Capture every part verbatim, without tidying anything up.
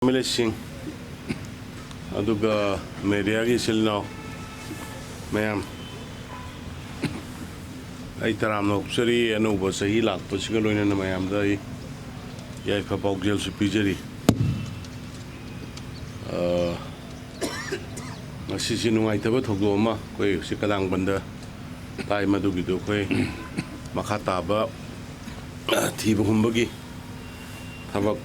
M L ꯑꯦꯁꯤꯡ, ꯑꯗꯨꯒ ꯃꯦꯗꯤꯌꯥꯒꯤ ꯏꯆꯤꯜ ꯏꯅꯥꯎ ꯃꯌꯥꯝ, ꯑꯩ ꯇꯔꯥꯝꯅ ꯑꯣꯛꯆꯔꯤ꯫ ꯑꯅꯧꯕ ꯆꯍꯤ ꯂꯥꯛꯄꯁꯤꯒ ꯂꯣꯏꯅꯅ ꯃꯌꯥꯝꯗ ꯑꯩ ꯌꯥꯏꯐ ꯄꯥꯎꯖꯦꯜꯁꯨ ꯄꯤꯖꯔꯤ꯫ ꯑ, ꯉꯁꯤꯁꯤ ꯅꯨꯡꯉꯥꯏꯇꯕ ꯊꯧꯗꯣꯛ ꯑꯃ ꯑꯩꯈꯣꯏ ꯍꯧꯖꯤꯛ ꯀꯗꯥꯡꯕꯟꯗ ꯇꯥꯏ꯫ ꯃꯗꯨꯒꯤꯗꯨ ꯑꯩꯈꯣꯏ ꯃꯈꯥ ꯇꯥꯕ ꯊꯤꯕ ꯍꯨꯝꯕꯒꯤ ꯊꯕꯛ,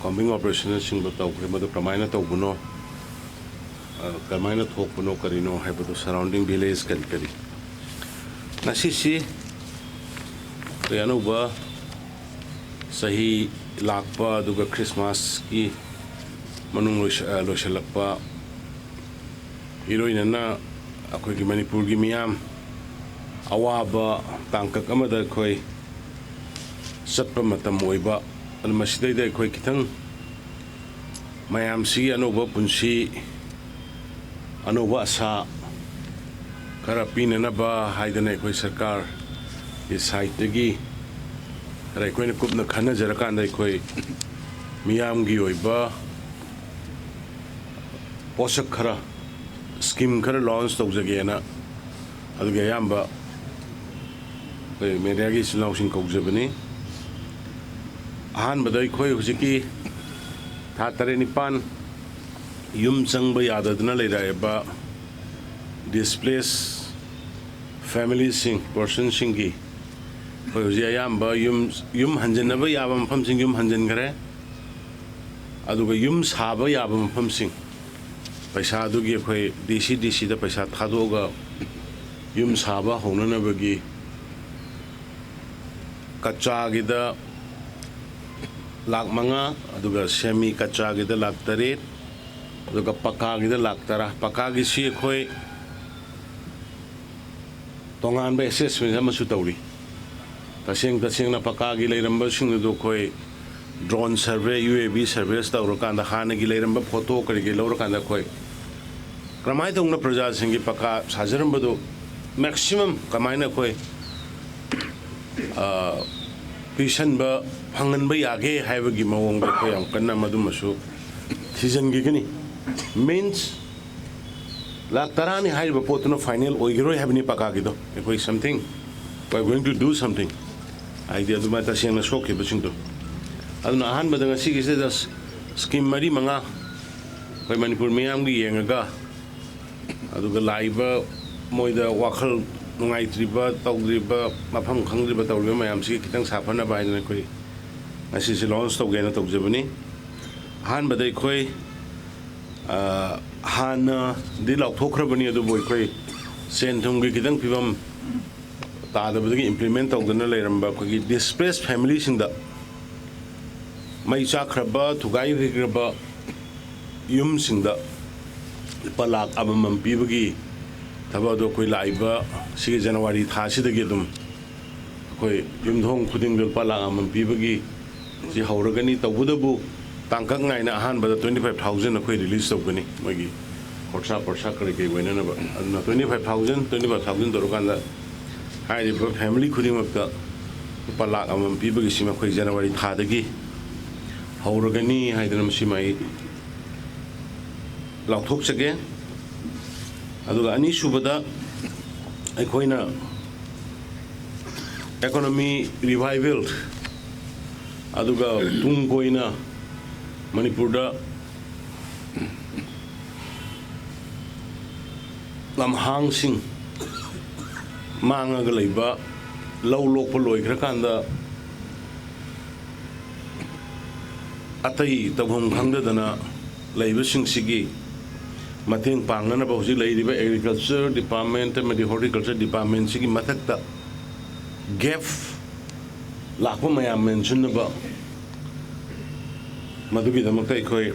ꯀꯣꯝꯕꯤꯡ ꯑꯣꯄꯔꯦꯁꯟꯅꯆꯤꯡꯕ ꯇꯧꯈ꯭ꯔꯦ꯫ ꯃꯗꯨ ꯀꯃꯥꯏꯅ ꯇꯧꯕꯅꯣ, ꯑ, ꯀꯃꯥꯏꯅ ꯊꯣꯛꯄꯅꯣ, ꯀꯔꯤꯅꯣ ꯍꯥꯏꯕꯗꯨ, ꯁꯔꯥꯎꯟꯗꯤꯡ ꯚꯤꯂꯦꯖ ꯀꯔꯤ ꯀꯔꯤ꯫ ꯉꯁꯤꯁꯤ ꯑꯩꯈꯣꯏ ꯑꯅꯧꯕ ꯆꯍꯤ ꯂꯥꯛꯄ, ꯑꯗꯨꯒ ꯈ꯭ꯔꯤꯁꯃꯥꯁꯀꯤ ꯃꯅꯨꯡ ꯂꯣꯏꯁ-, ꯑ, ꯂꯣꯏꯁꯤꯜꯂꯛꯄ, ꯏꯔꯣꯏꯅꯅ ꯑꯩꯈꯣꯏꯒꯤ ꯃꯅꯤꯄꯨꯔꯒꯤ ꯃꯤꯌꯥꯝ ꯑꯋꯥꯕ ꯇꯥꯡꯀꯛ ꯑꯃꯗ ꯑꯩꯈꯣꯏ ꯆꯠꯄ ꯃꯇꯝ ꯑꯣꯏꯕ, ꯑꯗꯨ ꯃꯁꯤꯗꯩꯗ ꯑꯩꯈꯣꯏ ꯈꯤꯇꯪ ꯃꯌꯥꯝꯁꯤꯒꯤ ꯑꯅꯧꯕ ꯄꯨꯟꯁꯤ, ꯑꯅꯧꯕ ꯑꯁꯥ ꯈꯔ ꯄꯤꯅꯅꯕ ꯍꯥꯏꯗꯅ ꯑꯩꯈꯣꯏ ꯁꯔꯀꯥꯔꯒꯤ ꯁꯥꯏꯠꯇꯒꯤ ꯈꯔ ꯑꯩꯈꯣꯏꯅ ꯀꯨꯞꯅ ꯈꯟꯅꯖꯔꯀꯥꯟꯗ ꯑꯩꯈꯣꯏ ꯃꯤꯌꯥꯝꯒꯤ ꯑꯣꯏꯕ ꯄꯣꯠꯁꯛ ꯈꯔ, ꯁ꯭ꯀꯤꯝ ꯈꯔ ꯂꯣꯟꯁ ꯇꯧꯖꯒꯦꯅ ꯑꯗꯨꯒꯤ ꯑꯌꯥꯝꯕ ꯑꯩꯈꯣꯏ ꯃꯦꯗꯤꯌꯥꯒꯤ ꯏꯆꯤꯜ ꯏꯅꯥꯎꯁꯤꯡ ꯀꯧꯖꯕꯅꯤ꯫ ꯑꯍꯥꯟꯕꯗ ꯑꯩꯈꯣꯏ ꯍꯧꯖꯤꯛꯀꯤ ꯊꯥ ꯇꯔꯦꯠ ꯅꯤꯄꯥꯟ ꯌꯨꯝ ꯆꯪꯕ ꯌꯥꯗꯗꯅ ꯂꯩꯔꯛꯑꯦꯕ ꯗꯤꯁꯄ꯭ꯂꯦꯁ ꯐꯦꯃꯤꯂꯤꯁꯤꯡ, ꯄꯔꯁꯟꯁꯤꯡꯒꯤ ꯑꯩꯈꯣꯏ ꯍꯧꯖꯤꯛ ꯑꯌꯥꯝꯕ ꯌꯨꯝ, ꯌꯨꯝ ꯍꯟꯖꯤꯟꯅꯕ ꯌꯥꯕ ꯃꯐꯝꯁꯤꯡ ꯌꯨꯝ ꯍꯟꯖꯤꯟꯈ꯭ꯔꯦ꯫ ꯑꯗꯨꯒ ꯌꯨꯝ ꯁꯥꯕ ꯌꯥꯕ ꯃꯐꯝꯁꯤꯡ, ꯄꯩꯁꯥꯗꯨꯒꯤ ꯑꯩꯈꯣꯏ ꯗꯤ ꯁꯤ ꯗꯤ ꯁꯤꯗ ꯄꯩꯁꯥ ꯊꯥꯗꯣꯛꯑꯒ ꯌꯨꯝ ꯁꯥꯕ ꯍꯧꯅꯅꯕꯒꯤ ꯀꯆꯥꯒꯤꯗ ꯂꯥꯛ ꯃꯉꯥ, ꯑꯗꯨꯒ ꯁꯦꯃꯤ ꯀꯆꯥꯒꯤꯗ ꯂꯥꯛ ꯇꯔꯦꯠ, ꯑꯗꯨꯒ ꯄꯀꯥꯒꯤꯗ ꯂꯥꯛ ꯇꯔꯥ꯫ ꯄꯀꯥꯒꯤꯁꯤ ꯑꯩꯈꯣꯏ ꯇꯣꯉꯥꯟꯕ ꯑꯦꯁꯦꯁꯃꯦꯟ ꯑꯃꯁꯨ ꯇꯧꯔꯤ꯫ ꯇꯁꯦꯡ ꯇꯁꯦꯡꯅ ꯄꯀꯥꯒꯤ ꯂꯩꯔꯝꯕꯁꯤꯡ ꯑꯗꯨ ꯑꯩꯈꯣꯏ drone survey, U A V surveys ꯇꯧꯔꯀꯥꯟꯗ, ꯍꯥꯟꯅꯒꯤ ꯂꯩꯔꯝꯕ ꯐꯣꯇꯣ ꯀꯔꯤ ꯀꯔꯤ ꯂꯧꯔꯀꯥꯟꯗ ꯑꯩꯈꯣꯏ ꯀꯔꯝꯍꯥꯏꯅ ꯇꯧꯅ ꯄ꯭ꯔꯖꯥꯁꯤꯡꯒꯤ ꯄꯀꯥ ꯁꯥꯖꯔꯝꯕꯗꯨ ꯃꯦꯛꯁꯤꯃꯝ ꯀꯃꯥꯏꯅ ꯑꯩꯈꯣꯏ, ꯑ, ꯄꯤꯁꯟꯕ ꯐꯪꯍꯟꯕ ꯌꯥꯒꯦ ꯍꯥꯏꯕꯒꯤ ꯃꯑꯣꯡꯗ ꯑꯩꯈꯣꯏ ꯌꯥꯝ ꯀꯟꯅ ꯃꯗꯨꯃꯁꯨ ꯊꯤꯖꯤꯟꯈꯤꯒꯅꯤ꯫ ꯃꯤꯟꯁ, ꯂꯥꯛ ꯇꯔꯥꯅꯤ ꯍꯥꯏꯔꯤꯕ ꯄꯣꯠꯇꯨꯅ ꯐꯥꯏꯅꯦꯜ ꯑꯣꯏꯈꯤꯔꯣꯏ ꯍꯥꯏꯕꯅꯤ ꯄꯀꯥꯒꯤꯗꯣ꯫ ꯑꯩꯈꯣꯏ something, we are going to do something, ꯍꯥꯏꯗꯤ ꯑꯗꯨꯃꯥꯏꯅ ꯇꯁꯦꯡꯅ ꯁꯣꯛꯈꯤꯕꯁꯤꯡꯗꯣ꯫ ꯑꯗꯨꯅ ꯑꯍꯥꯟꯕꯗ ꯉꯁꯤꯒꯤꯁꯤꯗ ꯁ꯭ꯀꯤꯝ ꯃꯔꯤ ꯃꯉꯥ ꯑꯩꯈꯣꯏ ꯃꯅꯤꯄꯨꯔ ꯃꯤꯌꯥꯝꯒꯤ ꯌꯦꯡꯉꯒ, ꯑꯗꯨꯒ ꯂꯥꯛꯏꯕ ꯃꯣꯏꯗ ꯋꯥꯈꯜ ꯅꯨꯡꯉꯥꯏꯇ꯭ꯔꯤꯕ, ꯇꯧꯗ꯭ꯔꯤꯕ, ꯃꯐꯝ ꯈꯪꯗ꯭ꯔꯤꯕ, ꯇꯧꯔꯤꯕ ꯃꯌꯥꯝꯁꯤꯒꯤ ꯈꯤꯇꯪ ꯁꯥꯐꯅꯕ ꯍꯥꯏꯗꯅ ꯑꯩꯈꯣꯏ ꯉꯁꯤꯁꯦ ꯂꯣꯟꯁ ꯇꯧꯒꯦꯅ ꯇꯧꯖꯕꯅꯤ꯫ ꯑꯍꯥꯟꯕꯗ ꯑꯩꯈꯣꯏ, ꯑ, ꯍꯥꯟꯅꯗꯤ ꯂꯥꯎꯊꯣꯛꯈ꯭ꯔꯕꯅꯤ, ꯑꯗꯨꯕꯨ ꯑꯩꯈꯣꯏ ꯁꯦꯟ ꯊꯨꯝꯒꯤ ꯈꯤꯇꯪ ꯐꯤꯕꯝ ꯇꯥꯗꯕꯗꯒꯤ ꯏꯝꯄ꯭ꯂꯤꯃꯦꯟ ꯇꯧꯗꯅ ꯂꯩꯔꯝꯕ ꯑꯩꯈꯣꯏꯒꯤ ꯗꯤꯁꯄ꯭ꯂꯦꯁ ꯐꯦꯃꯤꯂꯤꯁꯤꯡꯗ, ꯃꯩ ꯆꯥꯛꯈ꯭ꯔꯕ, ꯊꯨꯒꯥꯏꯈ꯭ꯔꯕ ꯌꯨꯝꯁꯤꯡꯗ ꯂꯨꯄꯥ ꯂꯥꯈ ꯑꯃꯃꯝ ꯄꯤꯕꯒꯤ ꯊꯕꯛ ꯑꯗꯨ ꯑꯩꯈꯣꯏ ꯂꯥꯛꯏꯕ ꯁꯤꯒꯤ ꯖꯅꯋꯥꯔꯤ ꯊꯥꯁꯤꯗꯒꯤ ꯑꯗꯨꯝ ꯑꯩꯈꯣꯏ ꯌꯨꯝꯊꯣꯡ ꯈꯨꯗꯤꯡꯗ ꯂꯨꯄꯥ ꯂꯥꯈ ꯑꯃꯃꯝ ꯄꯤꯕꯒꯤ ꯁꯤ ꯍꯧꯔꯒꯅꯤ꯫ ꯇꯧꯕꯇꯕꯨ ꯇꯥꯡꯀꯛ ꯅꯥꯏꯅ ꯑꯍꯥꯟꯕꯗ twenty five thousand ꯑꯩꯈꯣꯏ ꯔꯤꯂꯤꯁ ꯇꯧꯒꯅꯤ, ꯃꯣꯏꯒꯤ ꯈꯣꯔꯁꯥ ꯄꯣꯔꯁꯥ ꯀꯔꯤ ꯀꯔꯤ ꯑꯣꯏꯅꯅꯕ꯫ ꯑꯗꯨꯅ twenty five thousand, twenty five thousand ꯇꯧꯔꯀꯥꯟꯗ ꯍꯥꯏꯔꯤꯕ ꯐꯦꯃꯤꯂꯤ ꯈꯨꯗꯤꯡꯃꯛꯇ ꯂꯨꯄꯥ ꯂꯥꯈ ꯑꯃꯃꯝ ꯄꯤꯕꯒꯤꯁꯤ ꯃꯈꯣꯏ ꯖꯅꯋꯥꯔꯤ ꯊꯥꯗꯒꯤ ꯍꯧꯔꯒꯅꯤ ꯍꯥꯏꯗꯅ ꯃꯁꯤꯃ ꯑꯩ ꯂꯥꯎꯊꯣꯛꯆꯒꯦ꯫ ꯑꯗꯨꯒ ꯑꯅꯤꯁꯨꯕꯗ, ꯑꯩꯈꯣꯏꯅ ꯏꯀꯣꯅꯣꯃꯤ ꯔꯤꯚꯥꯏꯚꯦꯜ, ꯑꯗꯨꯒ ꯇꯨꯡ ꯀꯣꯏꯅ ꯃꯅꯤꯄꯨꯔꯗ ꯂꯝꯍꯥꯡꯁꯤꯡ ꯃꯥꯡꯉꯒ ꯂꯩꯕ, ꯂꯧ ꯂꯣꯛꯄ ꯂꯣꯏꯈ꯭ꯔꯀꯥꯟꯗ ꯑꯇꯩ ꯇꯧꯐꯝ ꯈꯪꯗꯗꯅ ꯂꯩꯕꯁꯤꯡꯁꯤꯒꯤ ꯃꯇꯦꯡ ꯄꯥꯡꯅꯅꯕ ꯍꯧꯖꯤꯛ ꯂꯩꯔꯤꯕ ꯑꯦꯒ꯭ꯔꯤꯀꯜꯆꯔ ꯗꯤꯄꯥꯔꯠꯃꯦꯟꯠ ꯑꯃꯗꯤ ꯍꯣꯔꯇꯤꯀꯜꯆꯔ ꯗꯤꯄꯥꯔꯠꯃꯦꯟꯠꯁꯤꯒꯤ ꯃꯊꯛꯇ ꯒꯦꯞ ꯂꯥꯛꯄ ꯃꯌꯥꯝ ꯃꯦꯟꯁꯤꯟꯅꯕ, ꯃꯗꯨꯒꯤꯗꯃꯛꯇ ꯑꯩꯈꯣꯏ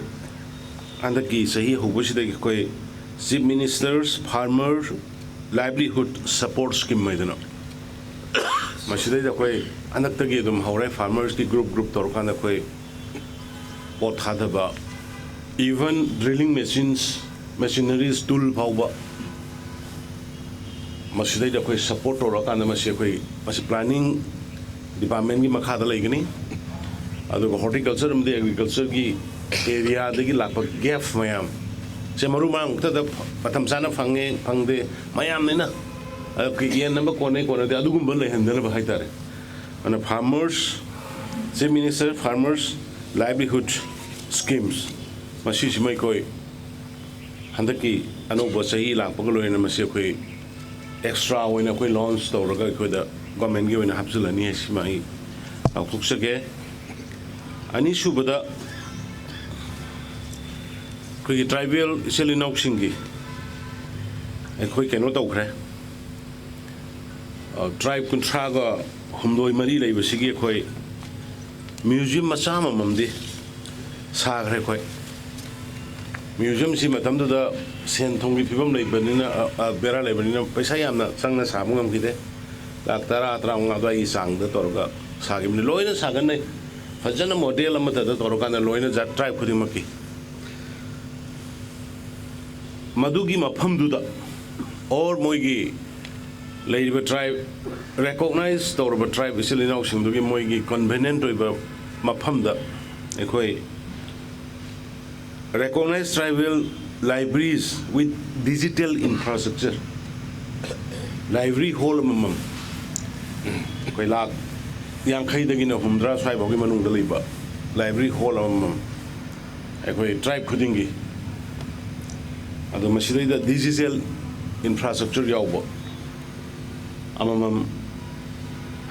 ꯍꯟꯗꯛꯀꯤ ꯆꯍꯤ ꯍꯧꯕꯁꯤꯗꯒꯤ ꯑꯩꯈꯣꯏ Chief Minister's Farmer Livelihood Support Scheme ꯍꯥꯏꯗꯅ ꯃꯁꯤꯗꯩꯗ ꯑꯩꯈꯣꯏ ꯍꯟꯗꯛꯇꯒꯤ ꯑꯗꯨꯝ ꯍꯧꯔꯦ꯫ ꯐꯥꯔꯃꯔꯁꯀꯤ ꯒ꯭ꯔꯨꯞ ꯒ꯭ꯔꯨꯞ ꯇꯧꯔꯀꯥꯟꯗ ꯑꯩꯈꯣꯏ ꯄꯣꯠ ꯊꯥꯗꯕ, even drilling machines, machineries, tool ꯐꯥꯎꯕ ꯃꯁꯤꯗꯩꯗ ꯑꯩꯈꯣꯏ ꯁꯞꯄꯣꯔꯠ ꯇꯧꯔꯀꯥꯟꯗ ꯃꯁꯤ ꯑꯩꯈꯣꯏ, ꯃꯁꯤ ꯄ꯭ꯂꯥꯅꯤꯡ ꯗꯤꯄꯥꯔꯠꯃꯦꯟꯒꯤ ꯃꯈꯥꯗ ꯂꯩꯒꯅꯤ꯫ ꯑꯗꯨꯒ ꯍꯣꯔꯇꯤꯀꯜꯆꯔ ꯑꯃꯗꯤ ꯑꯦꯒ꯭ꯔꯤꯀꯜꯆꯔꯒꯤ ꯑꯦꯔꯤꯌꯥꯗꯒꯤ ꯂꯥꯛꯄ ꯒꯦꯞ ꯃꯌꯥꯝ ꯁꯦ ꯃꯔꯨ ꯃꯔꯥꯡ ꯈꯛꯇꯗ ꯃꯇꯝ ꯆꯥꯅ ꯐꯪꯉꯦ ꯐꯪꯗꯦ ꯃꯌꯥꯝꯅꯤꯅ ꯌꯦꯟꯅꯕ ꯀꯣꯟꯅꯩ ꯀꯣꯟꯅꯗꯦ ꯑꯗꯨꯒꯨꯝꯕ ꯂꯩꯍꯟꯗꯅꯕ ꯍꯥꯏꯇꯥꯔꯦ꯫ ꯑꯗꯨꯅ farmers, Chief Minister farmers livelihood schemes, ꯃꯁꯤꯁꯤꯃ ꯑꯩꯈꯣꯏ ꯍꯟꯗꯛꯀꯤ ꯑꯅꯧꯕ ꯆꯍꯤ ꯂꯥꯛꯄꯒ ꯂꯣꯏꯅꯅ ꯃꯁꯤ ꯑꯩꯈꯣꯏ ꯑꯦꯛꯁꯇ꯭ꯔꯥ ꯑꯣꯏꯅ ꯑꯩꯈꯣꯏ ꯂꯣꯟꯆ ꯇꯧꯔꯒ ꯑꯩꯈꯣꯏꯗ ꯒꯣꯔꯃꯦꯟꯒꯤ ꯑꯣꯏꯅ ꯍꯥꯞꯆꯤꯜꯂꯅꯤ ꯍꯥꯏꯁꯤꯃ ꯑꯩ ꯂꯥꯎꯊꯣꯛꯆꯒꯦ꯫ ꯑꯅꯤꯁꯨꯕꯗ, ꯑꯩꯈꯣꯏꯒꯤ ꯇ꯭ꯔꯥꯏꯕꯦꯜ ꯏꯆꯤꯜ ꯏꯅꯥꯎꯁꯤꯡꯒꯤ ꯑꯩꯈꯣꯏ ꯀꯩꯅꯣ ꯇꯧꯈ꯭ꯔꯦ, ꯇ꯭ꯔꯥꯏꯕ ꯀꯨꯟꯊ꯭ꯔꯥꯒ ꯍꯨꯝꯗꯣꯏ ꯃꯔꯤ ꯂꯩꯕꯁꯤꯒꯤ ꯑꯩꯈꯣꯏ ꯃ꯭ꯌꯨꯖꯤꯌꯝ ꯃꯆꯥ ꯑꯃꯃꯝꯗꯤ ꯁꯥꯈ꯭ꯔꯦ ꯑꯩꯈꯣꯏ꯫ ꯃ꯭ꯌꯨꯖꯤꯌꯝꯁꯤ ꯃꯇꯝꯗꯨꯗ ꯁꯦꯟ ꯊꯨꯝꯒꯤ ꯐꯤꯕꯝ ꯂꯩꯕꯅꯤꯅ, ꯑ, ꯑ, ꯕꯦꯔꯥ ꯂꯩꯕꯅꯤꯅ ꯄꯩꯁꯥ ꯌꯥꯝꯅ ꯆꯪꯅ ꯁꯥꯕ ꯉꯝꯈꯤꯗꯦ꯫ ꯂꯥꯛ ꯇꯔꯥ, ꯇꯔꯥꯃꯉꯥ ꯑꯗꯨꯋꯥꯏꯒꯤ ꯆꯥꯡꯗ ꯇꯧꯔꯒ ꯁꯥꯈꯤꯕꯅꯤ꯫ ꯂꯣꯏꯅ ꯁꯥꯒꯠꯅꯩ꯫ ꯐꯖꯅ ꯃꯣꯗꯦꯜ ꯑꯃꯠꯇꯗ ꯇꯧꯔꯀꯥꯟꯗ ꯂꯣꯏꯅ ꯖꯥꯠ ꯇ꯭ꯔꯥꯏꯕ ꯈꯨꯗꯤꯡꯃꯛꯀꯤ꯫ ꯃꯗꯨꯒꯤ ꯃꯐꯝꯗꯨꯗ ꯑꯣꯔ ꯃꯣꯏꯒꯤ ꯂꯩꯔꯤꯕ ꯇ꯭ꯔꯥꯏꯕ, ꯔꯦꯀꯣꯛꯅꯥꯏꯖ ꯇꯧꯔꯕ ꯇ꯭ꯔꯥꯏꯕ ꯏꯆꯤꯜ ꯏꯅꯥꯎꯁꯤꯡꯗꯨꯒꯤ ꯃꯣꯏꯒꯤ ꯀꯟꯚꯤꯅꯤꯌꯦꯟꯠ ꯑꯣꯏꯕ ꯃꯐꯝꯗ ꯑꯩꯈꯣꯏ recognized tribal libraries with digital infrastructure, library hall ꯑꯃꯃꯝ, ꯑꯩꯈꯣꯏ ꯂꯥꯛ ꯌꯥꯡꯈꯩꯗꯒꯤꯅ ꯍꯨꯝꯗ꯭ꯔꯥ ꯁ꯭ꯋꯥꯏꯐꯥꯎꯒꯤ ꯃꯅꯨꯡꯗ ꯂꯩꯕ library hall ꯑꯃꯃꯝ ꯑꯩꯈꯣꯏ ꯇ꯭ꯔꯥꯏꯕ ꯈꯨꯗꯤꯡꯒꯤ, ꯑꯗꯣ ꯃꯁꯤꯗꯩꯗ digital infrastructure ꯌꯥꯎꯕ ꯑꯃꯃꯝ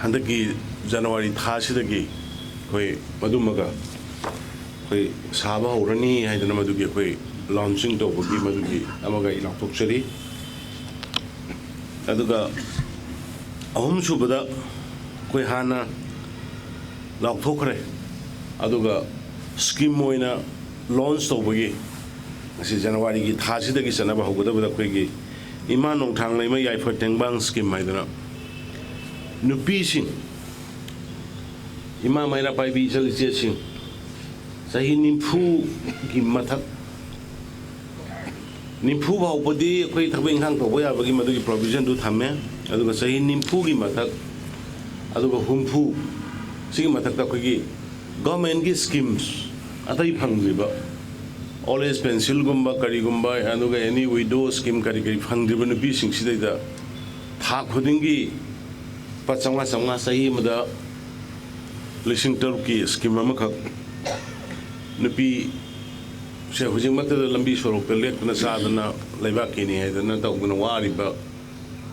ꯍꯟꯗꯛꯀꯤ ꯖꯅꯋꯥꯔꯤ ꯊꯥꯁꯤꯗꯒꯤ ꯑꯩꯈꯣꯏ ꯃꯗꯨꯃꯒ ꯑꯩꯈꯣꯏ ꯁꯥꯕ ꯍꯧꯔꯅꯤ ꯍꯥꯏꯗꯅ ꯃꯗꯨꯒꯤ ꯑꯩꯈꯣꯏ ꯂꯣꯟꯆꯤꯡ ꯇꯧꯕꯒꯤ ꯃꯗꯨꯒꯤ ꯑꯃꯒ ꯑꯩ ꯂꯥꯎꯊꯣꯛꯆꯔꯤ꯫ ꯑꯗꯨꯒ ꯑꯍꯨꯝꯁꯨꯕꯗ ꯑꯩꯈꯣꯏ ꯍꯥꯟꯅ ꯂꯥꯎꯊꯣꯛꯈ꯭ꯔꯦ, ꯑꯗꯨꯒ ꯁ꯭ꯀꯤꯝ ꯑꯣꯏꯅ ꯂꯣꯟꯆ ꯇꯧꯕꯒꯤ ꯉꯁꯤ ꯖꯅꯋꯥꯔꯤꯒꯤ ꯊꯥꯁꯤꯗꯒꯤ ꯆꯠꯅꯕ ꯍꯧꯒꯗꯕꯗ ꯑꯩꯈꯣꯏꯒꯤ ꯏꯃꯥ ꯅꯣꯡꯊꯥꯡ ꯂꯩꯃ ꯌꯥꯏꯐ ꯇꯦꯡꯕꯥꯡ ꯁ꯭ꯀꯤꯝ ꯍꯥꯏꯗꯅ ꯅꯨꯄꯤꯁꯤꯡ, ꯏꯃꯥ ꯃꯩꯔꯥ ꯄꯥꯏꯕꯤ ꯏꯆꯜ ꯏꯆꯦꯁꯤꯡ ꯆꯍꯤ ꯅꯤꯐꯨꯒꯤ ꯃꯊꯛ, ꯅꯤꯐꯨ ꯐꯥꯎꯕꯗꯤ ꯑꯩꯈꯣꯏ ꯊꯕꯛ ꯏꯪꯈꯥꯡ ꯇꯧꯕ ꯌꯥꯕꯒꯤ ꯃꯗꯨꯒꯤ ꯄ꯭ꯔꯣꯕꯤꯖꯟꯗꯨ ꯊꯝꯃꯦ꯫ ꯑꯗꯨꯒ ꯆꯍꯤ ꯅꯤꯐꯨꯒꯤ ꯃꯊꯛ, ꯑꯗꯨꯒ ꯍꯨꯝꯐꯨ, ꯁꯤꯒꯤ ꯃꯊꯛꯇ ꯑꯩꯈꯣꯏꯒꯤ ꯒꯚꯔꯟꯃꯦꯟꯠꯀꯤ ꯁ꯭ꯀꯤꯝꯁ, ꯑꯇꯩ ꯐꯪꯗ꯭ꯔꯤꯕ old age pension ꯒꯨꯝꯕ ꯀꯔꯤꯒꯨꯝꯕ, ꯑꯗꯨꯒ any widow scheme ꯀꯔꯤ ꯀꯔꯤ ꯐꯪꯗ꯭ꯔꯤꯕ ꯅꯨꯄꯤꯁꯤꯡꯁꯤꯗꯩꯗ ꯊꯥ ꯈꯨꯗꯤꯡꯒꯤ ꯂꯨꯄꯥ ꯆꯥꯝꯃꯉꯥ ꯆꯥꯝꯃꯉꯥ, ꯆꯍꯤ ꯑꯃꯗ ꯂꯤꯁꯤꯡ ꯇꯔꯨꯛꯀꯤ scheme ꯑꯃꯈꯛ, ꯅꯨꯄꯤꯁꯦ ꯍꯧꯖꯤꯛꯃꯛꯇꯗ ꯂꯝꯕꯤ ꯁꯣꯔꯣꯛꯇ ꯂꯦꯛꯇꯅ ꯆꯥꯗꯅ ꯂꯩꯕꯥꯛꯀꯤꯅꯤ ꯍꯥꯏꯗꯅ ꯇꯧꯗꯅ ꯋꯥꯔꯤꯕ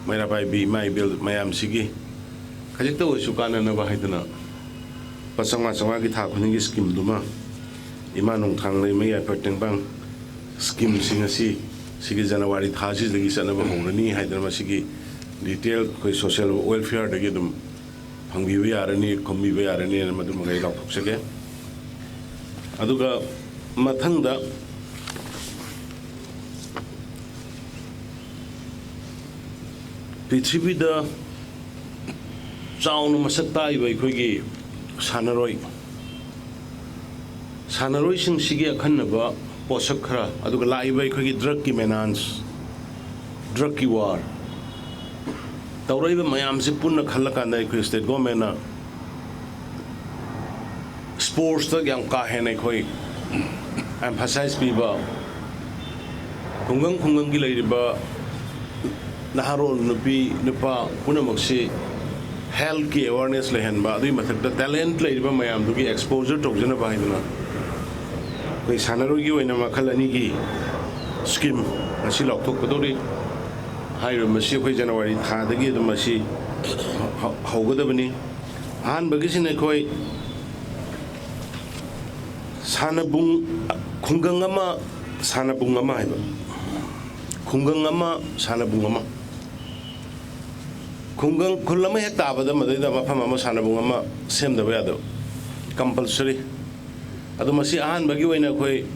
ꯃꯩꯔꯥ ꯄꯥꯏꯕꯤ ꯏꯃꯥ ꯏꯕꯦꯜ ꯃꯌꯥꯝꯁꯤꯒꯤ ꯈꯖꯤꯛꯇ ꯑꯣꯏꯔꯁꯨ ꯀꯥꯟꯅꯅꯕ ꯍꯥꯏꯗꯅ ꯂꯨꯄꯥ ꯆꯥꯝꯃꯉꯥ ꯆꯥꯝꯃꯉꯥꯒꯤ ꯊꯥ ꯈꯨꯗꯤꯡꯒꯤ scheme ꯗꯨꯃ ꯏꯃꯥ ꯅꯣꯡꯊꯥꯡꯂꯩꯃ ꯌꯥꯏꯐ ꯇꯦꯡꯕꯥꯡ scheme ꯁꯤꯡ ꯑꯁꯤ ꯁꯤꯒꯤ ꯖꯅꯋꯥꯔꯤ ꯊꯥꯁꯤꯗꯒꯤ ꯆꯠꯅꯕ ꯍꯧꯔꯅꯤ ꯍꯥꯏꯗꯅ ꯃꯁꯤꯒꯤ detail ꯑꯩꯈꯣꯏ social welfare ꯗꯒꯤ ꯑꯗꯨꯝ ꯐꯪꯕꯤꯕ ꯌꯥꯔꯅꯤ, ꯈꯨꯝꯕꯤꯕ ꯌꯥꯔꯅꯤꯅ ꯃꯗꯨꯃꯒ ꯑꯩ ꯂꯥꯎꯊꯣꯛꯆꯒꯦ꯫ ꯑꯗꯨꯒ ꯃꯊꯪꯗ ꯄ꯭ꯔꯤꯊꯤꯕꯤꯗ ꯆꯥꯎꯅ ꯃꯁꯛ ꯇꯥꯛꯏꯕ ꯑꯩꯈꯣꯏꯒꯤ ꯁꯥꯟꯅꯔꯣꯏ, ꯁꯥꯟꯅꯔꯣꯏꯁꯤꯡꯁꯤꯒꯤ ꯑꯈꯟꯅꯕ ꯄꯣꯠꯁꯛ ꯈꯔ, ꯑꯗꯨꯒ ꯂꯥꯛꯏꯕ ꯑꯩꯈꯣꯏꯒꯤ drug ꯀꯤ menace, drug ꯀꯤ war ꯇꯧꯔꯛꯏꯕ ꯃꯌꯥꯝꯁꯤ ꯄꯨꯟꯅ ꯈꯜꯂꯀꯥꯟꯗ ꯑꯩꯈꯣꯏ state government ꯅ sports ꯇ ꯌꯥꯝ ꯀꯥ ꯍꯦꯟꯅ ꯑꯩꯈꯣꯏ emphasize ꯄꯤꯕ, ꯈꯨꯡꯒꯪ ꯈꯨꯡꯒꯪꯒꯤ ꯂꯩꯔꯤꯕ ꯅꯍꯥꯔꯣꯜ ꯅꯨꯄꯤ ꯅꯨꯄꯥ ꯄꯨꯝꯅꯃꯛꯁꯤ health ꯀꯤ awareness ꯂꯩꯍꯟꯕ, ꯑꯗꯨꯒꯤ ꯃꯊꯛꯇ talent ꯂꯩꯔꯤꯕ ꯃꯌꯥꯝꯗꯨꯒꯤ exposure ꯇꯧꯖꯅꯕ ꯍꯥꯏꯗꯨꯅ ꯑꯩꯈꯣꯏ ꯁꯥꯟꯅꯔꯣꯏꯒꯤ ꯑꯣꯏꯅ ꯃꯈꯜ ꯑꯅꯤꯒꯤ scheme ꯉꯁꯤ ꯂꯥꯎꯊꯣꯛꯀꯗꯧꯔꯤ꯫ ꯍꯥꯏꯔꯤꯕ ꯃꯁꯤ ꯑꯩꯈꯣꯏ ꯖꯅꯋꯥꯔꯤ ꯊꯥꯗꯒꯤ ꯑꯗꯨꯝ ꯃꯁꯤ ꯍꯧ-, ꯍꯧꯒꯗꯕꯅꯤ꯫ ꯑꯍꯥꯟꯕꯒꯤꯁꯤꯅ ꯑꯩꯈꯣꯏ ꯁꯥꯟꯅꯕꯨꯡ, ꯈꯨꯡꯒꯪ ꯑꯃ, ꯁꯥꯟꯅꯕꯨꯡ ꯑꯃ ꯍꯥꯏꯕ, ꯈꯨꯡꯒꯪ ꯑꯃ, ꯁꯥꯟꯅꯕꯨꯡ ꯑꯃ, ꯈꯨꯡꯒꯪ, ꯈꯨꯜ ꯑꯃ ꯍꯦꯛ ꯇꯥꯕꯗ ꯃꯗꯩꯗ ꯃꯐꯝ ꯑꯃ, ꯁꯥꯟꯅꯕꯨꯡ ꯑꯃ ꯁꯦꯝꯗꯕ ꯌꯥꯗꯕ, compulsory꯫ ꯑꯗꯣ ꯃꯁꯤ ꯑꯍꯥꯟꯕꯒꯤ ꯑꯣꯏꯅ ꯑꯩꯈꯣꯏ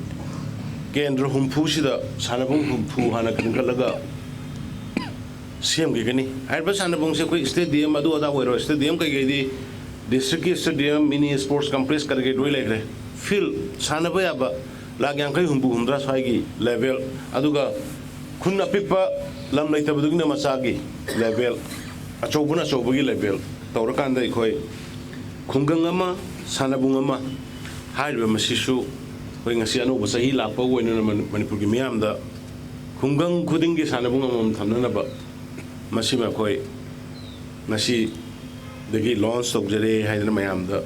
ꯀꯦꯟꯗ꯭ꯔ ꯍꯨꯝꯐꯨꯁꯤꯗ ꯁꯥꯟꯅꯕꯨꯡ ꯍꯨꯝꯐꯨ ꯍꯥꯟꯅ ꯈꯟꯒꯠꯂꯒ ꯁꯦꯝꯈꯤꯒꯅꯤ꯫ ꯍꯥꯏꯔꯤꯕ ꯁꯥꯟꯅꯕꯨꯡꯁꯦ ꯑꯩꯈꯣꯏ stadium ꯑꯗꯨ ꯑꯗꯥ ꯑꯣꯏꯔꯣꯏ, stadium ꯀꯩꯀꯩꯗꯤ district ꯀꯤ stadium, mini sports complex ꯀꯔꯤ ꯀꯔꯤ ꯂꯣꯏ ꯂꯩꯈ꯭ꯔꯦ꯫ Field, ꯁꯥꯟꯅꯕ ꯌꯥꯕ ꯂꯥꯈ ꯌꯥꯡꯈꯩ, ꯍꯨꯝꯐꯨ, ꯍꯨꯝꯗ꯭ꯔꯥ ꯁ꯭ꯋꯥꯏꯒꯤ level, ꯑꯗꯨꯒ ꯈꯨꯟ ꯑꯄꯤꯛꯄ, ꯂꯝ ꯂꯩꯇꯕꯗꯨꯒꯤꯅ ꯃꯆꯥꯒꯤ level, ꯑꯆꯧꯕꯅ ꯑꯆꯧꯕꯒꯤ level ꯇꯧꯔꯀꯥꯟꯗ ꯑꯩꯈꯣꯏ ꯈꯨꯡꯒꯪ ꯑꯃ, ꯁꯥꯟꯅꯕꯨꯡ ꯑꯃ, ꯍꯥꯏꯔꯤꯕ ꯃꯁꯤꯁꯨ ꯑꯩꯈꯣꯏ ꯉꯁꯤ ꯑꯅꯧꯕ ꯆꯍꯤ ꯂꯥꯛꯄ ꯑꯣꯏꯅꯅ ꯃꯅꯤ-, ꯃꯅꯤꯄꯨꯔꯒꯤ ꯃꯤꯌꯥꯝꯗ ꯈꯨꯡꯒꯪ ꯈꯨꯗꯤꯡꯒꯤ ꯁꯥꯟꯅꯕꯨꯡ ꯑꯃꯃꯝ ꯊꯝꯅꯅꯕ ꯃꯁꯤꯃ ꯑꯩꯈꯣꯏ ꯉꯁꯤꯗꯒꯤ ꯂꯣꯟꯁ ꯇꯧꯖꯔꯦ ꯍꯥꯏꯗꯅ ꯃꯌꯥꯝꯗ,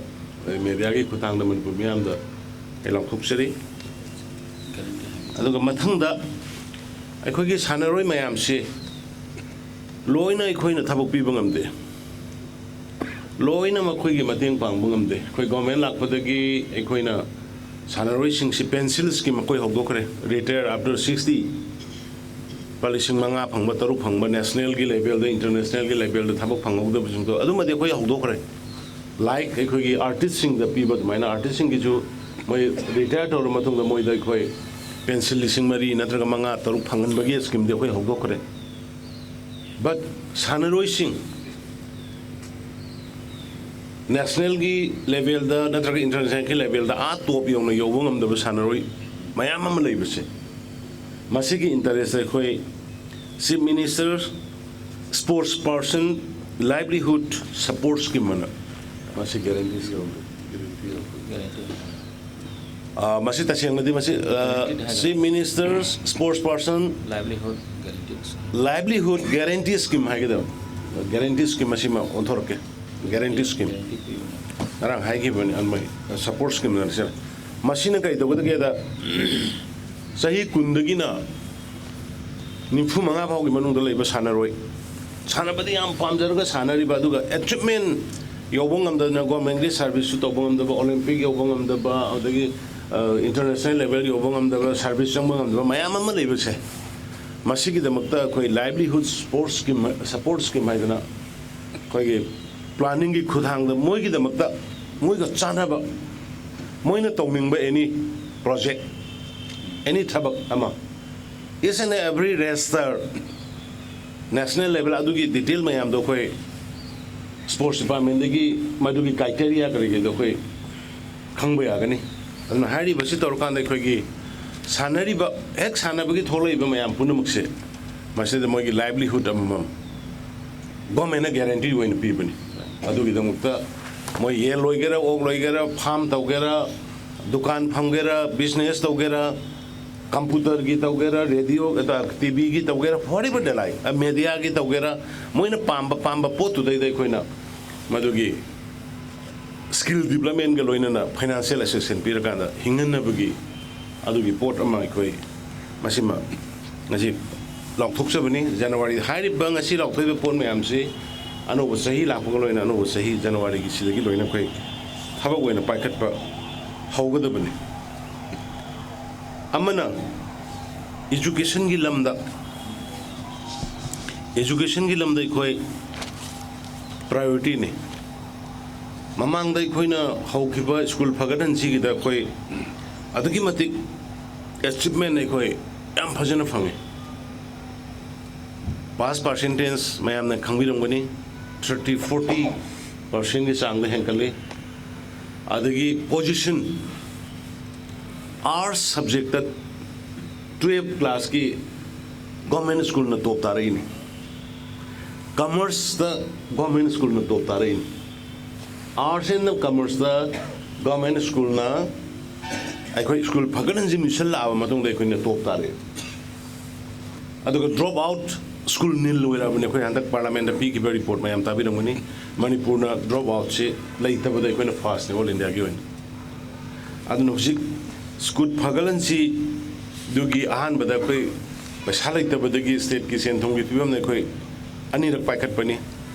ꯑꯩ ꯃꯦꯗꯤꯌꯥꯒꯤ ꯈꯨꯠꯊꯥꯡꯗ ꯃꯅꯤꯄꯨꯔ ꯃꯤꯌꯥꯝꯗ ꯑꯩ ꯂꯥꯎꯊꯣꯛꯆꯔꯤ꯫ ꯑꯗꯨꯒ ꯃꯊꯪꯗ ꯑꯩꯈꯣꯏꯒꯤ ꯁꯥꯟꯅꯔꯣꯏ ꯃꯌꯥꯝꯁꯤ ꯂꯣꯏꯅ ꯑꯩꯈꯣꯏꯅ ꯊꯕꯛ ꯄꯤꯕ ꯉꯝꯗꯦ, ꯂꯣꯏꯅ ꯃꯈꯣꯏꯒꯤ ꯃꯇꯦꯡ ꯄꯥꯡꯕ ꯉꯝꯗꯦ꯫ ꯑꯩꯈꯣꯏ ꯒꯣꯔꯃꯦꯟ ꯂꯥꯛꯄꯗꯒꯤ ꯑꯩꯈꯣꯏꯅ ꯁꯥꯟꯅꯔꯣꯏꯁꯤꯡꯁꯤ ꯄꯦꯟꯁꯤꯜ ꯁ꯭ꯀꯤꯝ ꯑꯩꯈꯣꯏ ꯍꯧꯗꯣꯛꯈ꯭ꯔꯦ꯫ Retire after sixty, ꯂꯨꯄꯥ ꯂꯤꯁꯤꯡ ꯃꯉꯥ ꯐꯪꯕ, ꯇꯔꯨꯛ ꯐꯪꯕ, ꯅꯦꯁꯅꯦꯜꯒꯤ ꯂꯦꯚꯦꯜꯗ, ꯏꯟꯇꯔꯅꯦꯁꯅꯦꯜꯒꯤ ꯂꯦꯚꯦꯜꯗ ꯊꯕꯛ ꯐꯪꯍꯧꯗꯕꯁꯤꯡꯗꯣ ꯑꯗꯨꯃꯗꯤ ꯑꯩꯈꯣꯏ ꯍꯧꯗꯣꯛꯈ꯭ꯔꯦ꯫ ꯂꯥꯏꯛ ꯑꯩꯈꯣꯏꯒꯤ ꯑꯥꯔꯇꯤꯁꯁꯤꯡꯗ ꯄꯤꯕ ꯑꯗꯨꯃꯥꯏꯅ, ꯑꯥꯔꯇꯤꯁꯁꯤꯡꯒꯤꯁꯨ ꯃꯣꯏ ꯔꯤꯇꯥꯌꯔ ꯇꯧꯔꯕ ꯃꯇꯨꯡꯗ ꯃꯣꯏꯗ ꯑꯩꯈꯣꯏ ꯄꯦꯟꯁꯤꯜ ꯂꯤꯁꯤꯡ ꯃꯔꯤ ꯅꯠꯇ꯭ꯔꯒ ꯃꯉꯥ, ꯇꯔꯨꯛ ꯐꯪꯍꯟꯕꯒꯤ ꯁ꯭ꯀꯤꯝꯗꯤ ꯑꯩꯈꯣꯏ ꯍꯧꯗꯣꯛꯈ꯭ꯔꯦ꯫ ꯕꯠ ꯁꯥꯟꯅꯔꯣꯏꯁꯤꯡ ꯅꯦꯁꯅꯦꯜꯒꯤ ꯂꯦꯚꯦꯜꯗ ꯅꯠꯇ꯭ꯔꯒ ꯏꯟꯇꯔꯅꯦꯁꯅꯦꯜꯒꯤ ꯂꯦꯚꯦꯜꯗ ꯑꯥ ꯇꯣꯞ ꯌꯧꯅ ꯌꯧꯕ ꯉꯝꯗꯕ ꯁꯥꯟꯅꯔꯣꯏ ꯃꯌꯥꯝ ꯑꯃ ꯂꯩꯕꯁꯦ, ꯃꯁꯤꯒꯤ ꯏꯟꯇꯔꯦꯁꯇ ꯑꯩꯈꯣꯏ Chief Minister, Sports Person, Livelihood Support Scheme ꯑꯅ ꯃꯁꯤ ꯒꯦꯔꯦꯟꯇꯤ ꯁ꯭ꯀꯤꯝ꯫ ꯑꯥ, ꯃꯁꯤ ꯇꯁꯦꯡꯅꯗꯤ ꯃꯁꯤ, ꯑꯥ, Chief Minister, Sports Person, Livelihood Guarantee Scheme ꯍꯥꯏꯒꯗꯕ꯫ Guarantee Scheme ꯑꯁꯤꯃ ꯑꯣꯟꯊꯣꯔꯛꯀꯦ꯫ Guarantee Scheme꯫ Guarantee ꯄꯤꯕꯅꯦ꯫ ꯉꯔꯥꯡ ꯍꯥꯏꯈꯤꯕꯅꯤ, ꯑꯗꯨꯃꯥꯏ support scheme ꯅ ꯁꯤꯅ꯫ ꯃꯁꯤꯅ ꯀꯔꯤ ꯇꯧꯒꯗꯒꯦꯗ, ꯆꯍꯤ ꯀꯨꯟꯗꯒꯤꯅ ꯅꯤꯐꯨ ꯃꯉꯥ ꯐꯥꯎꯒꯤ ꯃꯅꯨꯡꯗ ꯂꯩꯕ ꯁꯥꯟꯅꯔꯣꯏ, ꯁꯥꯟꯅꯕꯗꯤ ꯌꯥꯝ ꯄꯥꯝꯖꯔꯒ ꯁꯥꯟꯅꯔꯤꯕ, ꯑꯗꯨꯒ achievement ꯌꯧꯕ ꯉꯝꯗꯗꯅ, ꯒꯣꯔꯃꯦꯟꯒꯤ ꯁꯥꯔꯚꯤꯁꯁꯨ ꯇꯧꯕ ꯉꯝꯗꯕ, ꯑꯣꯂꯦꯝꯄꯤꯛ ꯌꯧꯕ ꯉꯝꯗꯕ, ꯑꯗꯒꯤ, ꯑ, ꯏꯟꯇꯔꯅꯦꯁꯅꯦꯜ ꯂꯦꯚꯦꯜ ꯌꯧꯕ ꯉꯝꯗꯕ, ꯁꯥꯔꯚꯤꯁ ꯆꯪꯕ ꯉꯝꯗꯕ ꯃꯌꯥꯝ ꯑꯃ ꯂꯩꯕꯁꯦ, ꯃꯁꯤꯒꯤꯗꯃꯛꯇ ꯑꯩꯈꯣꯏ Livelihood Sports Scheme, Support Scheme ꯍꯥꯏꯗꯅ ꯑꯩꯈꯣꯏꯒꯤ planning ꯒꯤ ꯈꯨꯠꯊꯥꯡꯗ ꯃꯣꯏꯒꯤꯗꯃꯛꯇ, ꯃꯣꯏꯒ ꯆꯥꯟꯅꯕ, ꯃꯣꯏꯅ ꯇꯧꯅꯤꯡꯕ any project, any ꯊꯕꯛ ꯑꯃ, each and every register, national level ꯑꯗꯨꯒꯤ detail ꯃꯌꯥꯝꯗꯣ ꯑꯩꯈꯣꯏ sports department ꯇꯒꯤ ꯃꯗꯨꯒꯤ criteria ꯀꯔꯤ ꯀꯔꯤꯗꯣ ꯑꯩꯈꯣꯏ ꯈꯪꯕ ꯌꯥꯒꯅꯤ꯫ ꯑꯗꯨꯅ ꯍꯥꯏꯔꯤꯕꯁꯤ ꯇꯧꯔꯀꯥꯟꯗ ꯑꯩꯈꯣꯏꯒꯤ ꯁꯥꯟꯅꯔꯤꯕ, ꯍꯦꯛ ꯁꯥꯟꯅꯕꯒꯤ ꯊꯣꯛꯂꯛꯏꯕ ꯃꯌꯥꯝ ꯄꯨꯝꯅꯃꯛꯁꯦ, ꯃꯁꯤꯗ ꯃꯣꯏꯒꯤ livelihood ꯑꯃꯃꯝ ꯒꯣꯔꯃꯦꯟꯅ guarantee ꯑꯣꯏꯅ ꯄꯤꯕꯅꯤ꯫ ꯑꯗꯨꯒꯤꯗꯃꯛꯇ ꯃꯣꯏ ꯌꯦꯟ ꯂꯣꯏꯒꯦꯔꯥ, ꯑꯣꯛ ꯂꯣꯏꯒꯦꯔꯥ, farm ꯇꯧꯒꯦꯔꯥ, ꯗꯨꯀꯥꯟ ꯐꯝꯒꯦꯔꯥ, ꯕꯤꯖꯤꯅꯦꯁ ꯇꯧꯒꯦꯔꯥ, ꯀꯝꯄ꯭ꯌꯨꯇꯔꯒꯤ ꯇꯧꯒꯦꯔꯥ, ꯔꯦꯗꯤꯑꯣ, ꯇꯤꯚꯤꯒꯤ ꯇꯧꯒꯦꯔꯥ, whatever they like, ꯃꯦꯗꯤꯌꯥꯒꯤ ꯇꯧꯒꯦꯔꯥ, ꯃꯣꯏꯅ ꯄꯥꯝꯕ ꯄꯥꯝꯕ ꯄꯣꯠꯇꯨꯗꯩꯗ ꯑꯩꯈꯣꯏꯅ ꯃꯗꯨꯒꯤ ꯁ꯭ꯀꯤꯜ ꯗꯤꯕ꯭ꯂꯞꯃꯦꯟꯒ ꯂꯣꯏꯅꯅ ꯐꯥꯏꯅꯥꯟꯁꯤꯌꯦꯜ ꯑꯦꯁꯤꯁꯇꯦꯟꯁ ꯄꯤꯔꯀꯥꯟꯗ ꯍꯤꯡꯍꯟꯅꯕꯒꯤ ꯑꯗꯨꯒꯤ ꯄꯣꯠ ꯑꯃ ꯑꯩꯈꯣꯏ ꯃꯁꯤꯃ ꯉꯁꯤ ꯂꯥꯎꯊꯣꯛꯆꯕꯅꯤ꯫ ꯖꯅꯋꯥꯔꯤ ꯍꯥꯏꯔꯤꯕ ꯉꯁꯤ ꯂꯥꯎꯊꯣꯛꯏꯕ ꯄꯣꯠ ꯃꯌꯥꯝꯁꯤ ꯑꯅꯧꯕ ꯆꯍꯤ ꯂꯥꯛꯄꯒ ꯂꯣꯏꯅ ꯑꯅꯧꯕ ꯆꯍꯤ ꯖꯅꯋꯥꯔꯤꯒꯤ ꯁꯤꯗꯒꯤ ꯂꯣꯏꯅ ꯑꯩꯈꯣꯏ ꯊꯕꯛ ꯑꯣꯏꯅ ꯄꯥꯏꯈꯠꯄ ꯍꯧꯒꯗꯕꯅꯤ꯫ ꯑꯃꯅ ꯏꯖꯨꯀꯦꯁꯟꯒꯤ ꯂꯝꯗ, ꯏꯖꯨꯀꯦꯁꯟꯒꯤ ꯂꯝꯗ ꯑꯩꯈꯣꯏ ꯄ꯭ꯔꯥꯏꯌꯣꯔꯤꯇꯤꯅꯤ꯫ ꯃꯃꯥꯡꯗ ꯑꯩꯈꯣꯏꯅ ꯍꯧꯈꯤꯕ ꯁ꯭ꯀꯨꯜ ꯐꯒꯠꯍꯟꯁꯤꯒꯤꯗ ꯑꯩꯈꯣꯏ ꯑꯗꯨꯛꯀꯤ ꯃꯇꯤꯛ ꯑꯦꯆꯤꯞꯃꯦꯟ ꯑꯩꯈꯣꯏ ꯌꯥꯝ ꯐꯖꯅ ꯐꯪꯉꯤ꯫ ꯄꯥꯁ ꯄꯥꯔꯁꯦꯟꯇꯦꯖ ꯃꯌꯥꯝꯅ ꯈꯪꯕꯤꯔꯝꯒꯅꯤ, ꯊꯥꯔꯇꯤ ꯐꯣꯔꯇꯤ ꯄꯥꯔꯁꯦꯟꯒꯤ ꯆꯥꯡꯗ ꯍꯦꯟꯒꯠꯂꯤ꯫ ꯑꯗꯒꯤ ꯄꯣꯖꯤꯁꯟ, ꯑꯥꯔꯠꯁ ꯁꯕꯖꯦꯛꯇ ꯇꯨꯌꯦꯜꯞ ꯀ꯭ꯂꯥꯁꯀꯤ ꯒꯣꯔꯃꯦꯟ ꯁ꯭ꯀꯨꯜꯅ ꯇꯣꯞ ꯇꯥꯔꯛꯏꯅꯤ꯫ ꯀꯃꯔꯁꯇ ꯒꯣꯔꯃꯦꯟ ꯁ꯭ꯀꯨꯜꯅ ꯇꯣꯞ ꯇꯥꯔꯛꯏꯅꯤ꯫ ꯑꯥꯔꯠꯁ ꯑꯦꯟ ꯀꯃꯔꯁꯇ ꯒꯣꯔꯃꯦꯟ ꯁ꯭ꯀꯨꯜꯅ ꯑꯩꯈꯣꯏ ꯁ꯭ꯀꯨꯜ ꯐꯒꯠꯍꯟꯁꯤ ꯃꯤꯁꯟ ꯂꯥꯛꯑꯕ ꯃꯇꯨꯡꯗ ꯑꯩꯈꯣꯏꯅ ꯇꯣꯞ ꯇꯥꯔꯛꯑꯦ꯫ ꯑꯗꯨꯒ ꯗ꯭ꯔꯣꯞ ꯑꯥꯎꯠ ꯁ꯭ꯀꯨꯜ ꯅꯤꯜ ꯑꯣꯏꯔꯛꯑꯕꯅꯤ꯫ ꯑꯩꯈꯣꯏ ꯍꯟꯗꯛ ꯄꯥꯔꯂꯥꯃꯦꯟꯗ ꯄꯤꯈꯤꯕ ꯔꯤꯄꯣꯔꯠ ꯃꯌꯥꯝ ꯇꯥꯕꯤꯔꯝꯒꯅꯤ꯫ ꯃꯅꯤꯄꯨꯔꯅ ꯗ꯭ꯔꯣꯞ ꯑꯥꯎꯠꯁꯤ ꯂꯩꯇꯕꯗ ꯑꯩꯈꯣꯏꯅ ꯐꯥꯔꯁꯅꯦ ꯑꯣꯜ ꯏꯟꯗꯤꯌꯥꯒꯤ ꯑꯣꯏꯅ꯫ ꯑꯗꯨꯅ ꯍꯧꯖꯤꯛ ꯁ꯭ꯀꯨꯜ ꯐꯒꯠꯍꯟꯁꯤꯗꯨꯒꯤ ꯑꯍꯥꯟꯕꯗ ꯑꯩꯈꯣꯏ ꯄꯩꯁꯥ ꯂꯩꯇꯕꯗꯒꯤ ꯁ꯭ꯇꯦꯠꯀꯤ ꯁꯦꯟ ꯊꯨꯝꯒꯤ ꯐꯤꯕꯝꯅ ꯑꯩꯈꯣꯏ ꯑꯅꯤꯔꯛ ꯄꯥꯏꯈꯠꯄꯅꯤ꯫